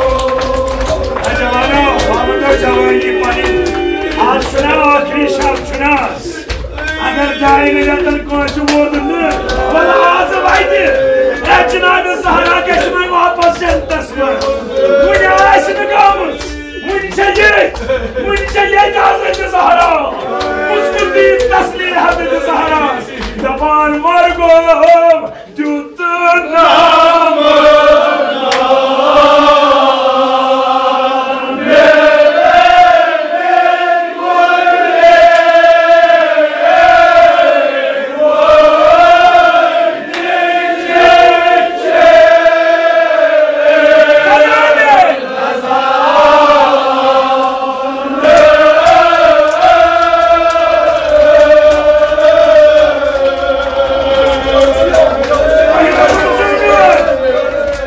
اے جوانو، وۄنۍ ؤنۍتو جوٲنی پنٕنۍ۔ آز چھُنہ ٲخری شب چھُنہ؟ اگر ڈاین رٮ۪تن کٲنٛسہِ ووت نہٕ، وَلہٕ آز وَتہِ۔ اے جناب زہرا گژھِ وۄنۍ واپس جنتس منٛز۔ وُنہِ آسہِ نہٕ گٔمٕژ۔ وُنہِ چھےٚ ییٚتھۍ، وُنہِ چھےٚ ییٚتہِ حضرت زہرا۔ کُس کُس دِیہِ تسلی حضرت زہرا؟ دپان مرگو دیُت نام۔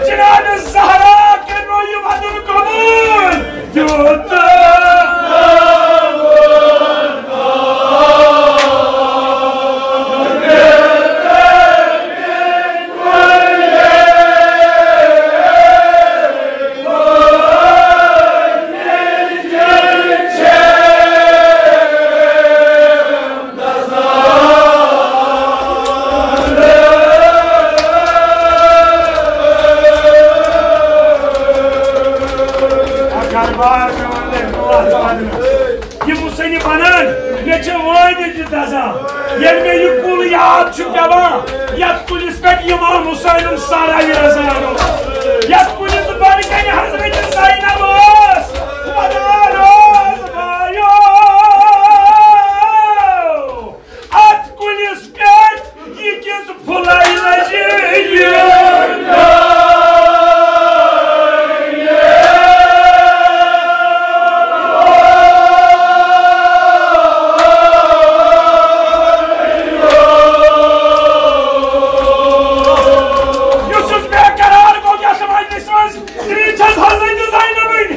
جناب زہرا کٔرِو یہِ وَدُن قبوٗل۔ دیُت یہِ حسینی بنان، مےٚ چھِ وٲنِج دَزان۔ ییٚلہِ مےٚ یہِ کُل یاد چھُ پٮ۪وان، یَتھ کُلِس پٮ۪ٹھ امام حسینُن سر علی رضا اوس، یَتھ کُلِس بۄنہٕ کنہِ حضرت زینب ٲس، ودان ٲس بایو۔ اتھ کُلِس پٮ۪ٹھ یہِ کِژھ پھُلے لجہِ یہِ۔ یُس یُس بے قرار گوٚو یتھ مجلسہِ منٛز، تِژھ چھس حضرت زینبٕے۔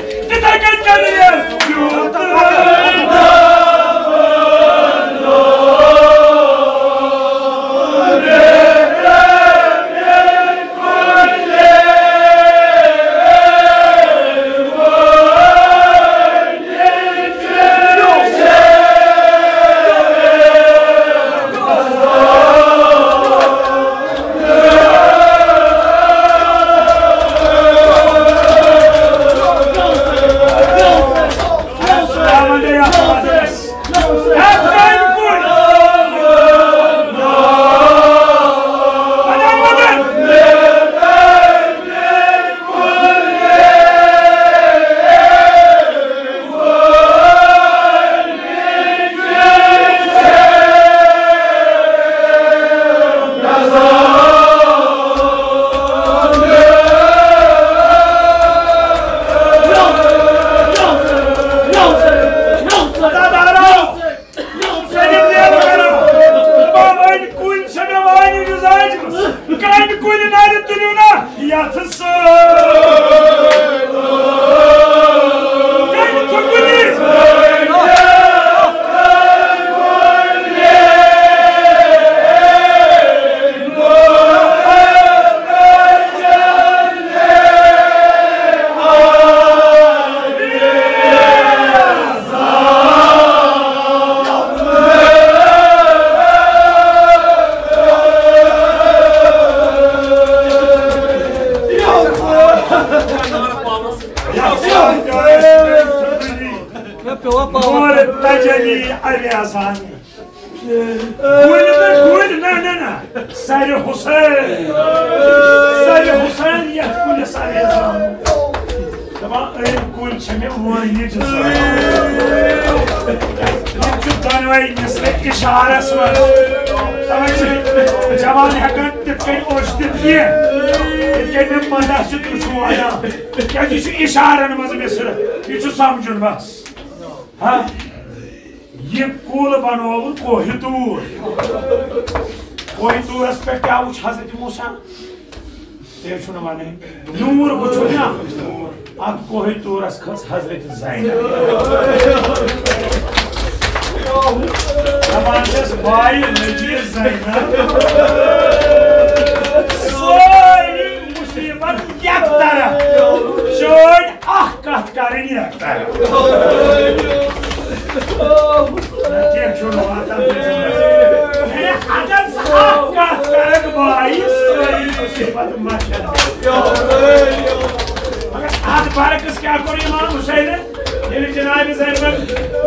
نور تجلی عریضان۔ گُلۍ نہٕ، گُلۍ نہٕ، نہ، نہ۔ سرِ حسین۔ سرِ حسین یتھ کُلِس عریضان۔ دپان، أمۍ کُلۍ چھِ مےٚ وٲنِج زٕ۔ یِم چھِ دۄنوَے مثلِ اِشارس منٛز۔ تَوَے چھِ جوان ہٮ۪کان تِتھ کٔنۍ اوٚش دِتھ کینٛہہ۔ یِتھ کٔنۍ مےٚ پنٛداہ چھِ، تُہۍ چھِو وَنان۔ کیٛازِ یہِ چھُ اِشارن منٛز مےٚ صرف۔ یہِ چھُ سمجھُن بس۔ ہاں؟ یہِ کُل بنووُن کوہِ طور۔ کوہِ طورس پٮ۪ٹھ کیٛاہ وُچھ حضرت موسیٰ؟ تیٚلہِ چھُنہٕ وَنٕنۍ۔ نوٗر وُچھُن نا، اَتھ کوہِ طورس کھٔژ حضرت زینب۔ دَپان چھَس، بایہِ نبی زینب، سٲری مُصیبت یک طرف، چٲنۍ اکھ کتھ کرٕنۍ یک طرف۔ کینٛہہ چھُنہٕ واتان۔ یعنی اگر ژٕ اکھ کتھ کرکھ، بایہِ، سٲری مُصیبت مۄکلن۔ مگر اتھ برعکس کیٛاہ کوٚر امام حسینن؟ ییٚلہِ جناب زینبن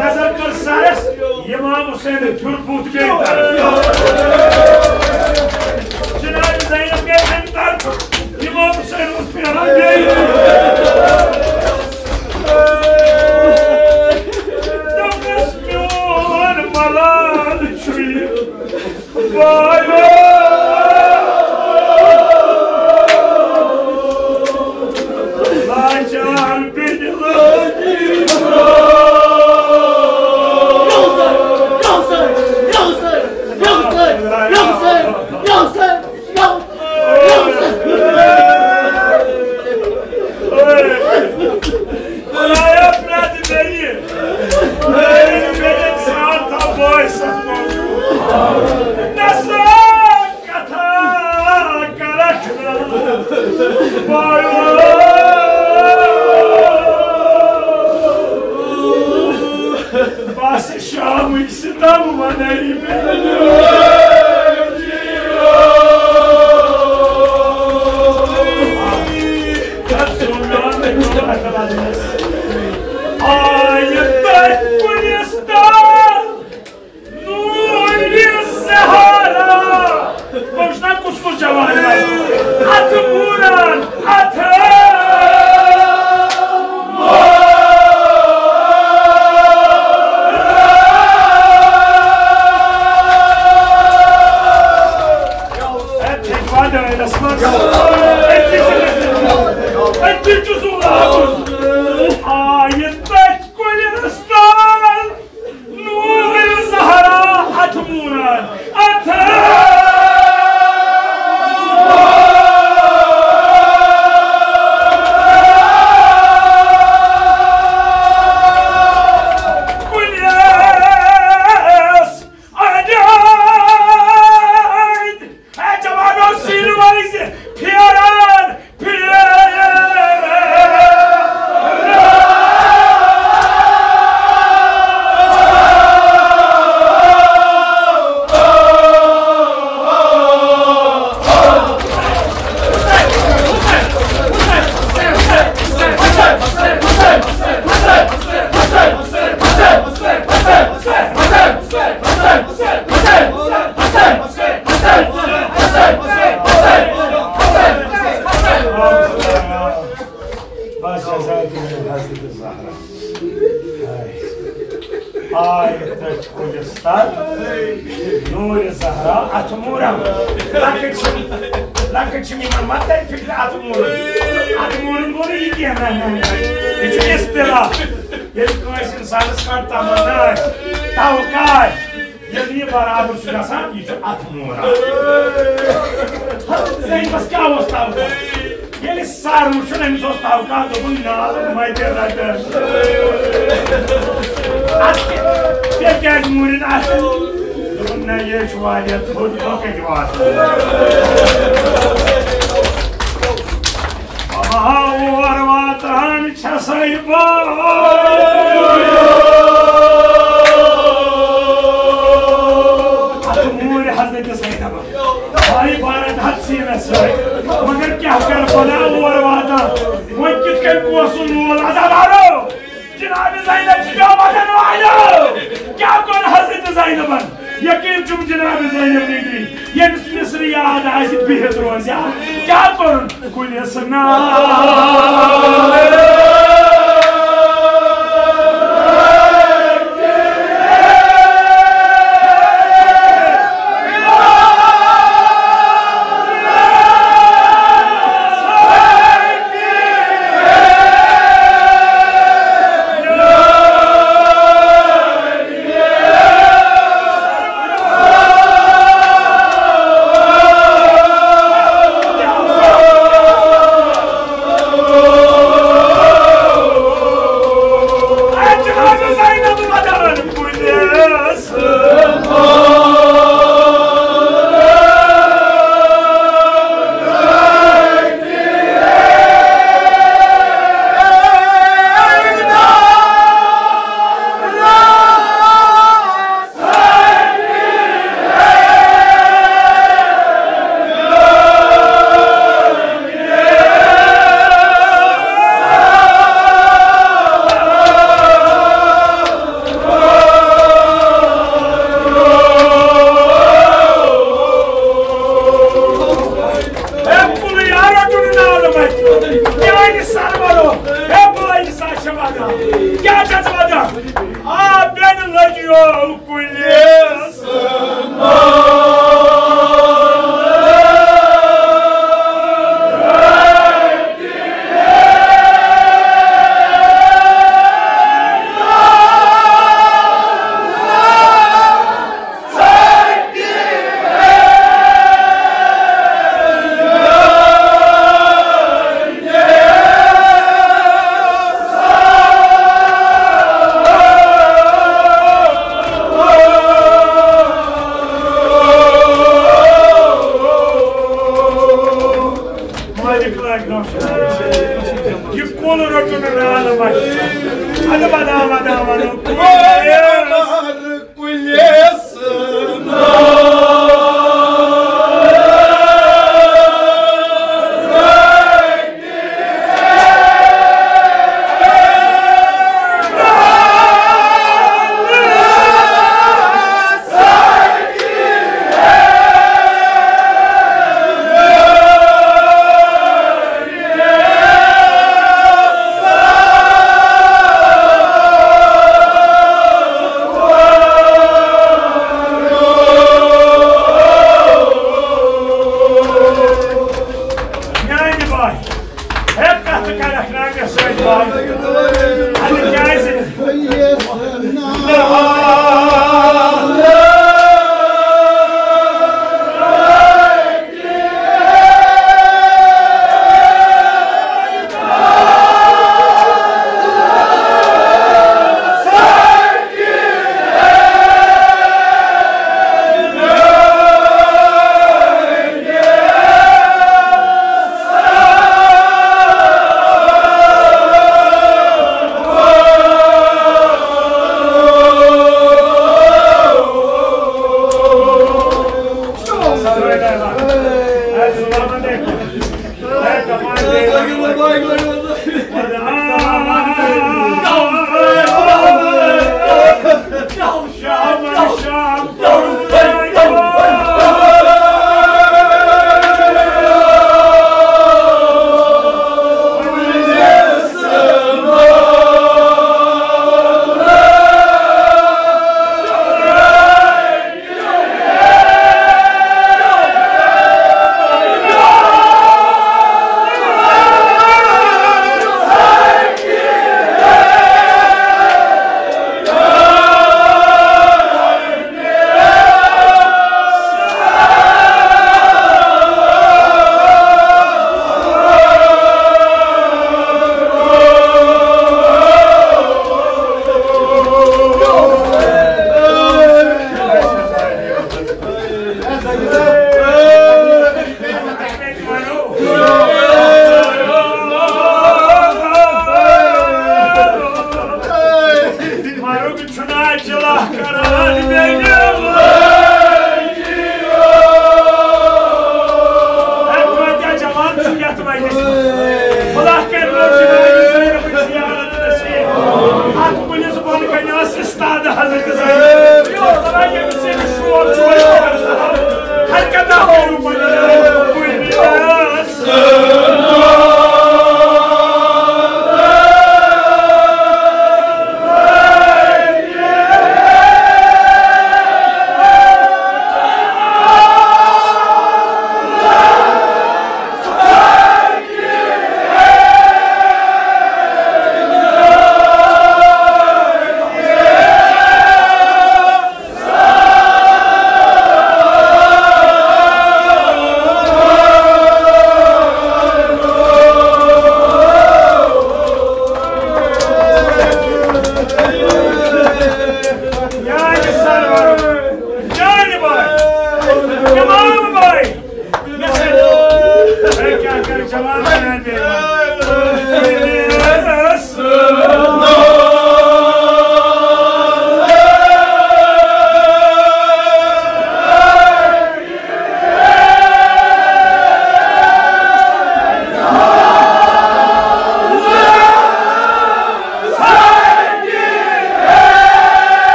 نظر کٔر سرس، امام حسین پھیُر بُتھ بیٚیہِ طرف۔ جناب زینب گٔے امہِ طرفہٕ، امام حسین اوس پھیران بیٚیہِ۔ دوٚپنس، میون ملال چھُ یہِ۔ خدایا، پرٛٮ۪تھ بیٚیہِ، بیٚیہِ، بیٚیہِ اِنسان تھاو بٲیِس منٛز۔ نسا کتھا کرکھ نہٕ۔ بایو۔ بس شامٕکۍ ستم ونَے مےٚ۔ آیہِ تٔتھۍ کُلِس تل نوٗرِ زہرا۔ وٕچھ نا کُس کُس جوان آسہِ۔ اتھٕ موٗران، اتھٕ۔ ہے، تھٔکۍ وا دٲیرس منٛز؟ أتی چھُ، أتی چھُ سُہ واتُن۔ آیہِ تٔتھۍ کُلِس تل نوٗرِ زہرا اتھٕ موٗران، اتھٕ۔ کُلِس اَڑِ اَڑِ۔ ہے جوانو، سِنۍ وٲلۍ زِ پھیران، پھیران۔ بس، حضرت زہرا۔ آے تٔتھۍ کُلِس تل نوٗرِ زہرا اتھٕ موٗران۔ لۄکٕٹۍ چھِ، لۄکٕٹۍ چھِ یِمن ما ترِ فِکرِ اتھٕ موٗرُن؟ اتھٕ موٗرُن گوٚو نہٕ یہِ کینٛہہ، نہ، نہ، نہ۔ یہِ چھُ اصطلاح۔ ییٚلہِ کٲنٛسہِ انسانس کانٛہہ تمنا آسہِ، توقع آسہِ، ییٚلہِ یہِ برابر چھُ گژھان، یہِ چھُ اتھٕ موٗران۔ زینبس کیٛاہ اوس توقع؟ ییٚلہِ سر وُچھُن، أمِس اوس توقع، دوٚپُن، نالہٕ مَتہِ رَٹَن۔ اَتھ کیٛاہ، ژےٚ کیٛازِ موٗرِن اَتھٕ؟ دوٚپُن، نہ، یہِ چھُ واریاہ تھوٚد، بہٕ کَتہِ واتہٕ؟ آ، اور واتان چھسے بہٕ۔ اتھ موٗرۍ حضرت زینب۔ بھائی بارہ دھت سیٖنس سۭتۍ۔ مگر کیٛاہ کرٕ خۄدا اور واتان۔ وۄنۍ کِتھ کٔنۍ پونٛسہٕ مول عذاب آرو؟ جناب زینب چھِ پٮ۪وان واتان جناب زینب بیبی، ییٚمِس مصر یاد آسہِ، بِہِتھ روزِ۔ کیٛاہ پَرُن؟ کُلِس نار۔ کیٛاہ چھَس وَدان؟ آ، بیٚنہِ لٔجیو کُلِس۔ مالک لاگہِ نوشہٕ۔ یہِ کُل رَٹُن نہٕ نالہٕ مَنٛز۔ اَدٕ بداو، بداو وَنو۔ کُلِس۔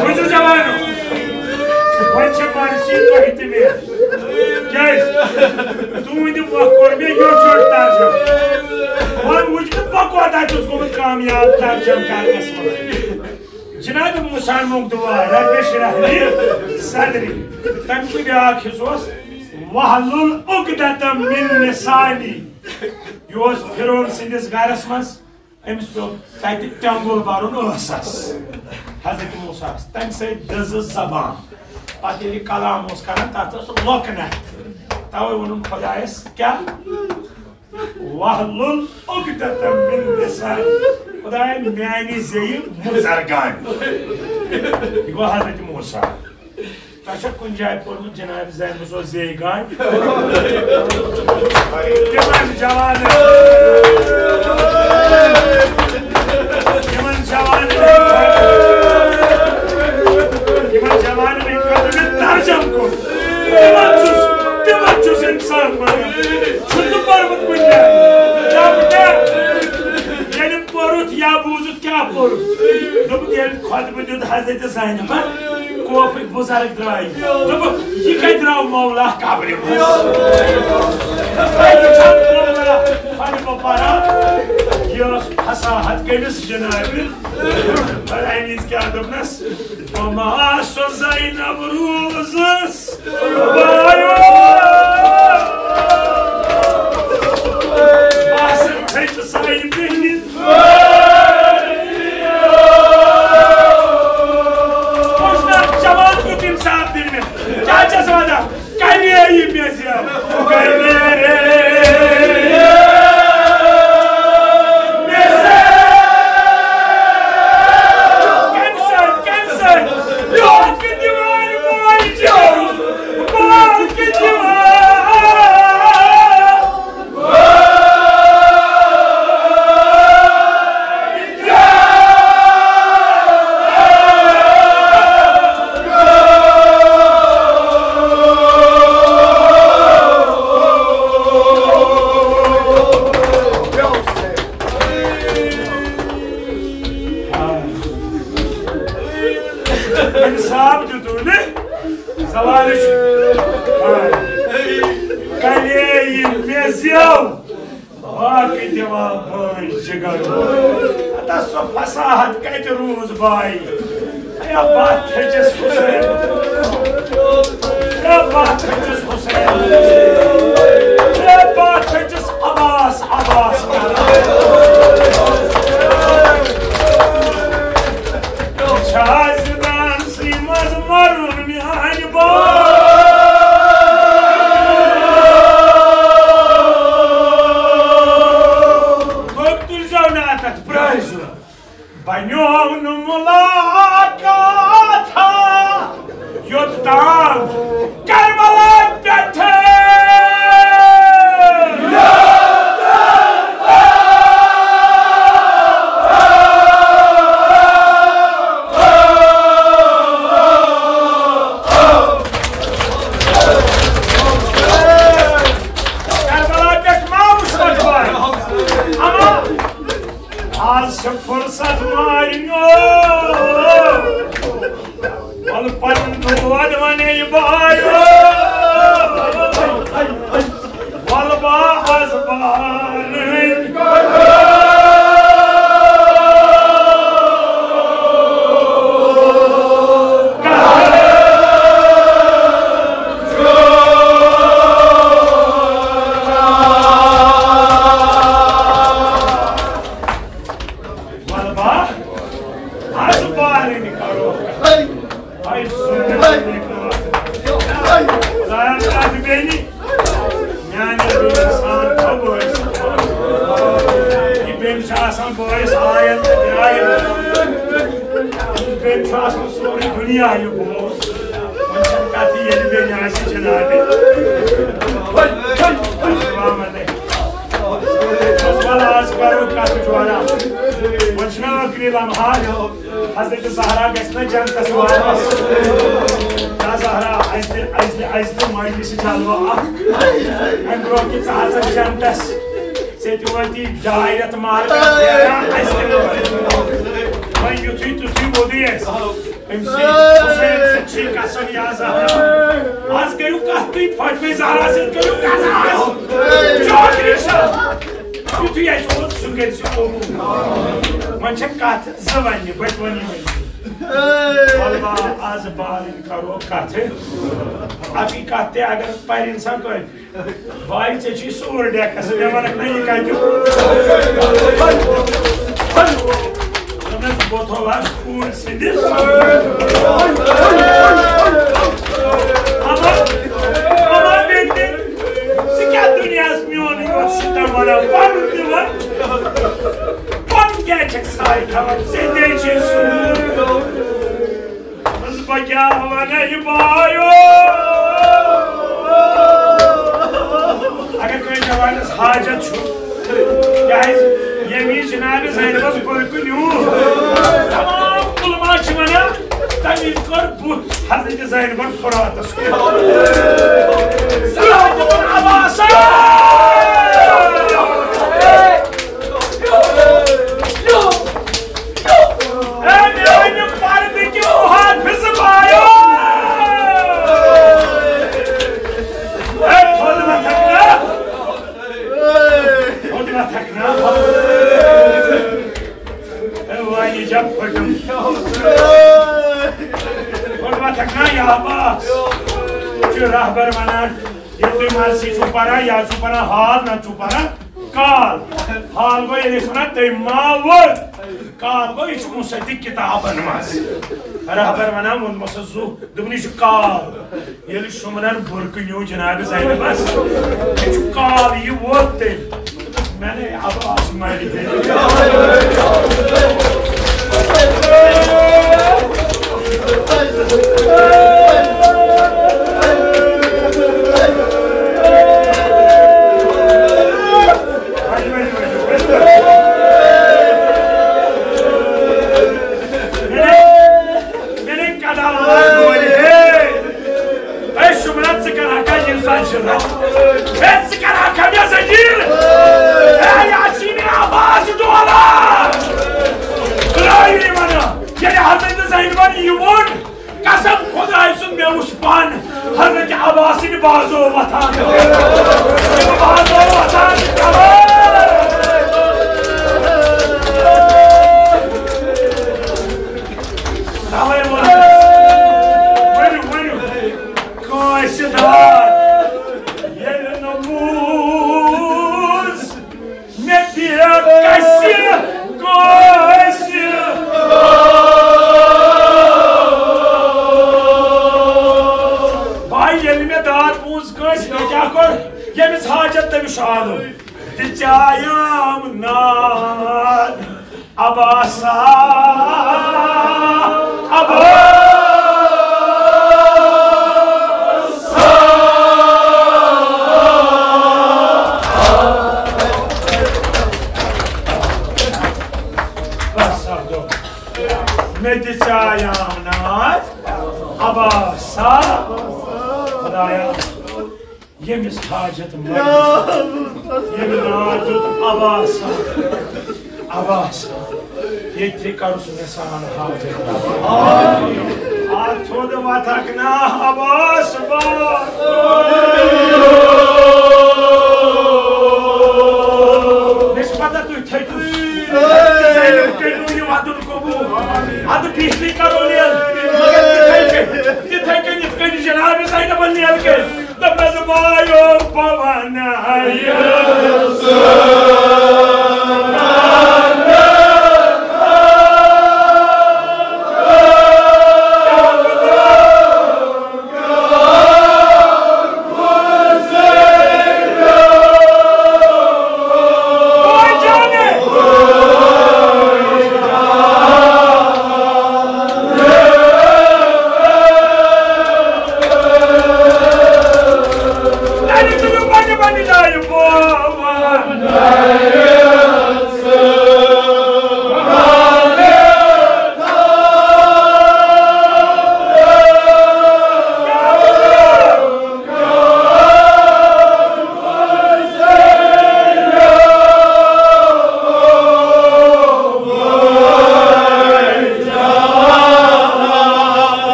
بوٗزِو جوانو، وۄنۍ چھےٚ مرثی تۄہہِ تہِ مےٚ۔ کیٛازِ؟ تُہٕنٛدِ مۄکھ کوٚر مےٚ یوٚٹ یوٚٹ ترجمہٕ۔ وۄنۍ وٕچھ مےٚ، بہٕ کوتاہ چھُس گوٚمُت کامیاب ترجمہٕ کرنس منٛز۔ جناب موسیٰ ہن مۄنگ دُعا، رب اشرح لی صدری۔ تَمہِ کُے بیٛاکھ حصہٕ اوس، واحلل عقدة من لسانی۔ یہِ اوس فرعون سٕنٛدِس گرس منٛز۔ أمِس پیوٚو تَتہِ ٹٮ۪نٛگُل بَرُن ٲسَس۔ حضرت موسیٰ ہَس۔ تَمہِ سۭتۍ دٔزٕس زبان۔ پَتہٕ ییٚلہِ یہِ کلام اوس کران، تَتھ ٲس لۄکہٕ نَتھ۔ تَوَے ووٚنُن خۄدایَس کیٛاہ؟ واحلل عقدة من لسانی۔ خۄدایا، میٛانہِ زیٚیہِ مُژر گامہِ۔ یہِ گوٚو حضرت موسیٰ۔ تۄہہِ چھا کُنہِ جایہِ پوٚرمُت جناب زینبس اوس زیٚیہِ گانۍ؟ تِمن جوانن، تِمن جوانن، تِمن جوانن ہٕنٛدۍ خٲطرٕ مےٚ ترجم کوٚر۔ تِمن چھُس، تِمن چھُس انسان ونان۔ چھُس نہٕ پوٚرمُت کُنہِ جایہِ۔ جب تہِ ییٚلہِ پوٚرُتھ یا بوٗزُتھ کیٛاہ پوٚرُتھ؟ دوٚپُکھ، ییٚلہِ خۄطبہٕ دیُت حضرت زینبن، کوفٕکۍ بُزرگ درٛاے۔ دوٚپُکھ، یہِ کَتہِ درٛاو مولا قبرِ منٛز؟ یہِ چھا مولا خۄطبہٕ پران؟ یہِ ٲس فصاحت کٔمِس جنابِ؟ پتہٕ اَمہِ وِزِ کیٛاہ دوٚپنَس؟ وما سۄ زینب روٗزٕس۔ باسان تھٔچ سایہِ بیٚہنہِ۔ اوس نا جوان کیُتھ انصاف دِنہٕ مےٚ؟ کیٛاہ چھَس وَنان؟ کَنے یہِ مےٚ زٮ۪و، کَنے مےٚ زٮ۪و۔ کَمہِ سۭتۍ؟ کَمہِ سۭتۍ؟ یوت کہِ دِوان مٲلۍ چھِ، مٲلۍ کہِ دِوان۔ انصاف دیُتوٕ نہٕ؟ سوال چھُ۔ کَنے یہِ مےٚ زٮ۪و، باقٕے دِوان بٲنۍ جِگر۔ ہتا سۄ فصاحت کَتہِ روٗز بایہِ؟ اے بَتھ تھٔچِس حُسین۔ اے بَتھ تھٔچِس حُسین۔ اے بَتھ تھٔچِس عباس، عباس۔ چھا زِندانسٕے منٛز مَرُن میٛانہِ بایہِ؟ تُلۍ زیو نہٕ اَتٮ۪تھ، پرٛٲرۍ زیو۔ بنیوو نہٕ ملاقات یوٚت تام کربلا پٮ۪ٹھٕ۔ کربلا پٮ۪ٹھ ما وُچھ وۄنۍ؟ اما آز چھِ فرصت مارنیو۔ وَلہٕ پَنُن دود وَنے یہِ بایو۔ وَلہٕ با آز بارٕنۍ۔ وَلہٕ با، آز بارٕنۍ کَرو۔ ہاے سُنت۔ خۄدایا، کَتھ بیٚنہِ؟ میٛانہِ بیٚنہِ سان چھا بٲیِس؟ یہِ بیٚنہِ چھِ آسان بٲیِس آیَن تہٕ درٛایَن۔ یہِ بیٚنہِ چھُ آسان سورُے دُنیا یہِ بوز۔ وۄنۍ چھَنہٕ کَتھٕے ییٚلہِ بیٚنہِ آسہِ جنابِ۔ السلام علیکم۔ بس وَلہٕ آز کَرو کَتھ جورا۔ وۄنۍ چھُنہ ٲخری لمحہ۔ حضرت زہرا گژھِ نہ جنتس واپس۔ یا زہرا، اَسہِ تہِ، اَسہِ تہِ، اَسہِ تہِ مجلسہِ جلوہ اکھ۔ اَمہِ برونٛہہ کہِ ژٕ اَژکھ جنتس، ژےٚ تہِ وٲتی ڈاے رٮ۪تھ مارکس پھیران، اَسہِ تہِ وٲتۍ۔ وۄنۍ یُتھُے تیُتھُے ووٚدُے اَسہِ۔ أمۍ سٕے حُسین سۭتۍ چھِ قسم یا زہرا۔ آز کٔرِو کَتھ تُہۍ فاطمہ زہرا سۭتۍ کٔرِو قسم۔ چاکری چھا؟ یُتھُے اَسہِ ووٚن سُہ کٔرۍ زِ قبوٗل۔ وۄنۍ چھےٚ کَتھ زٕ وَننہِ، بہٕ تہِ وَنہٕ یِمَے۔ وَلہٕ آز بارٕنۍ کَرو کَتھٕ۔ اَکٕے کَتھ تہِ اگر پَرِ اِنسان کٲفی۔ بھائی، ژےٚ چھُے سوٗر ڈیکس، مےٚ وَنکھ نہ یہِ کَتہِ۔ دوٚپنَس، بہٕ تھوٚو اَتھ کوٗر سٕنٛدِس۔ اَما، اَما بیٚنہِ، ژٕ کیٛاہ دُنیاہَس میون یوت سِتَم وَنان؟ پَنُن تہِ وَن۔ پَنُن کیٛازِ چھَکھ ساے تھاوان؟ ژےٚ تہِ چھُے سوٗر۔ دوٚپمَس، بہٕ کیٛاہ وَنَے بایو؟ اگر کٲنٛسہِ جوانَس حاجت چھُ، کیٛازِ ییٚمہِ وِزِ جناب زینبَس بُرکہٕ نیوٗ، تمام علماء چھِ وَنان، تَمہِ وِزِ کٔر بُتھ حضرت زینبَن فراتَس کُن۔ سلام علیکم عباسا۔ اے میانہِ پردٕ کیو حافظ بایو! اے تھوٚد وۄتھکھ نا! تھوٚد وۄتھکھ نا! اے وانی جب پھٹم۔ تھوٚد وۄتھکھ نا، یا عباس! چھُ رہبر ونان، ییٚلہِ تُہۍ مرثی چھِو پران، یا چھِو پران حال، نتہٕ چھِو پران کال۔ حال گوٚو، ییٚلہِ أسۍ وَنان تٔمۍ ما ووٚن، کال گوٚو، یہِ چھُ مُصدِق کِتابَن منٛز۔ رہبر وَنان، ووٚنمَس حظ زُو، دوٚپُن، یہِ چھُ کال۔ ییٚلہِ شُمنَن بُرکہٕ نیوٗ جناب زینبَس، یہِ چھُ کال، یہِ ووت تٔمۍ۔ مےٚ نے عباس مَرِ۔ مےٚ نے کَڑان وارِ ہے۔ اے شُمرا، ژٕ کَران کَتھ ییٚمہِ ساتہٕ چھِ رَتھ؟ اے ژٕ کَران کَتھ مےٚ ذلیٖل؟ اے یہِ چھِ مےٚ عباس ڈولان۔ ترٛٲیِو یہِ وَنان۔ ییٚلہِ حضرت زینبَن یہِ ووٚن، قسم خۄداے سُنٛد، مےٚ وُچھ پانہٕ حضرت عباسٕنۍ بازو وۄتھان۔ بازو وۄتھان۔ تَوَے ووٚن، ؤنِو، ؤنِو، کٲنٛسہِ دار ییٚلہِ نہٕ موٗز مےٚ دِیَکھ کَسہِ کٲنٛسہِ۔ بھاے، ییٚلہِ مےٚ داد پوٗز کٲنٛسہِ، مےٚ کیٛاہ کوٚر؟ ییٚمِس حاجت تٔمِس چھُ آلُن۔ تہِ چایم ناد عباسا، عباسا۔ بس، اب دو۔ مےٚ تہِ چایم ناد عباسا۔ خدایا، ییٚمِس حاجت منٛد، ییٚمۍ ناو دیُت عباسا، عباسا، ییٚتہِ کَرُس مےٚ سان حاجت۔ آ، تھوٚد وَتھکھ نا عباس با۔ مےٚ چھِ پَتہ تُہۍ تھٔکِو۔ زینب کٔرِو یہِ وَدُن قبوٗل۔ اَدٕ بِہتھٕے کَرو لیل۔ مگر تِتھَے کٔنۍ، تِتھَے کٔنۍ یِتھ کٔنۍ جناب زینبَن لیل کٔرۍ۔ دوٚپنَس، بایو، بہٕ وَنہٕ یہِ۔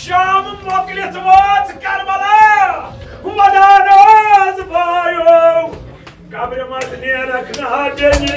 شام مۄکلِتھ وٲژ کربلا۔ ودان ٲس بایو، قبرِ منٛز نیرکھ نہٕ ہا بیٚیہِ۔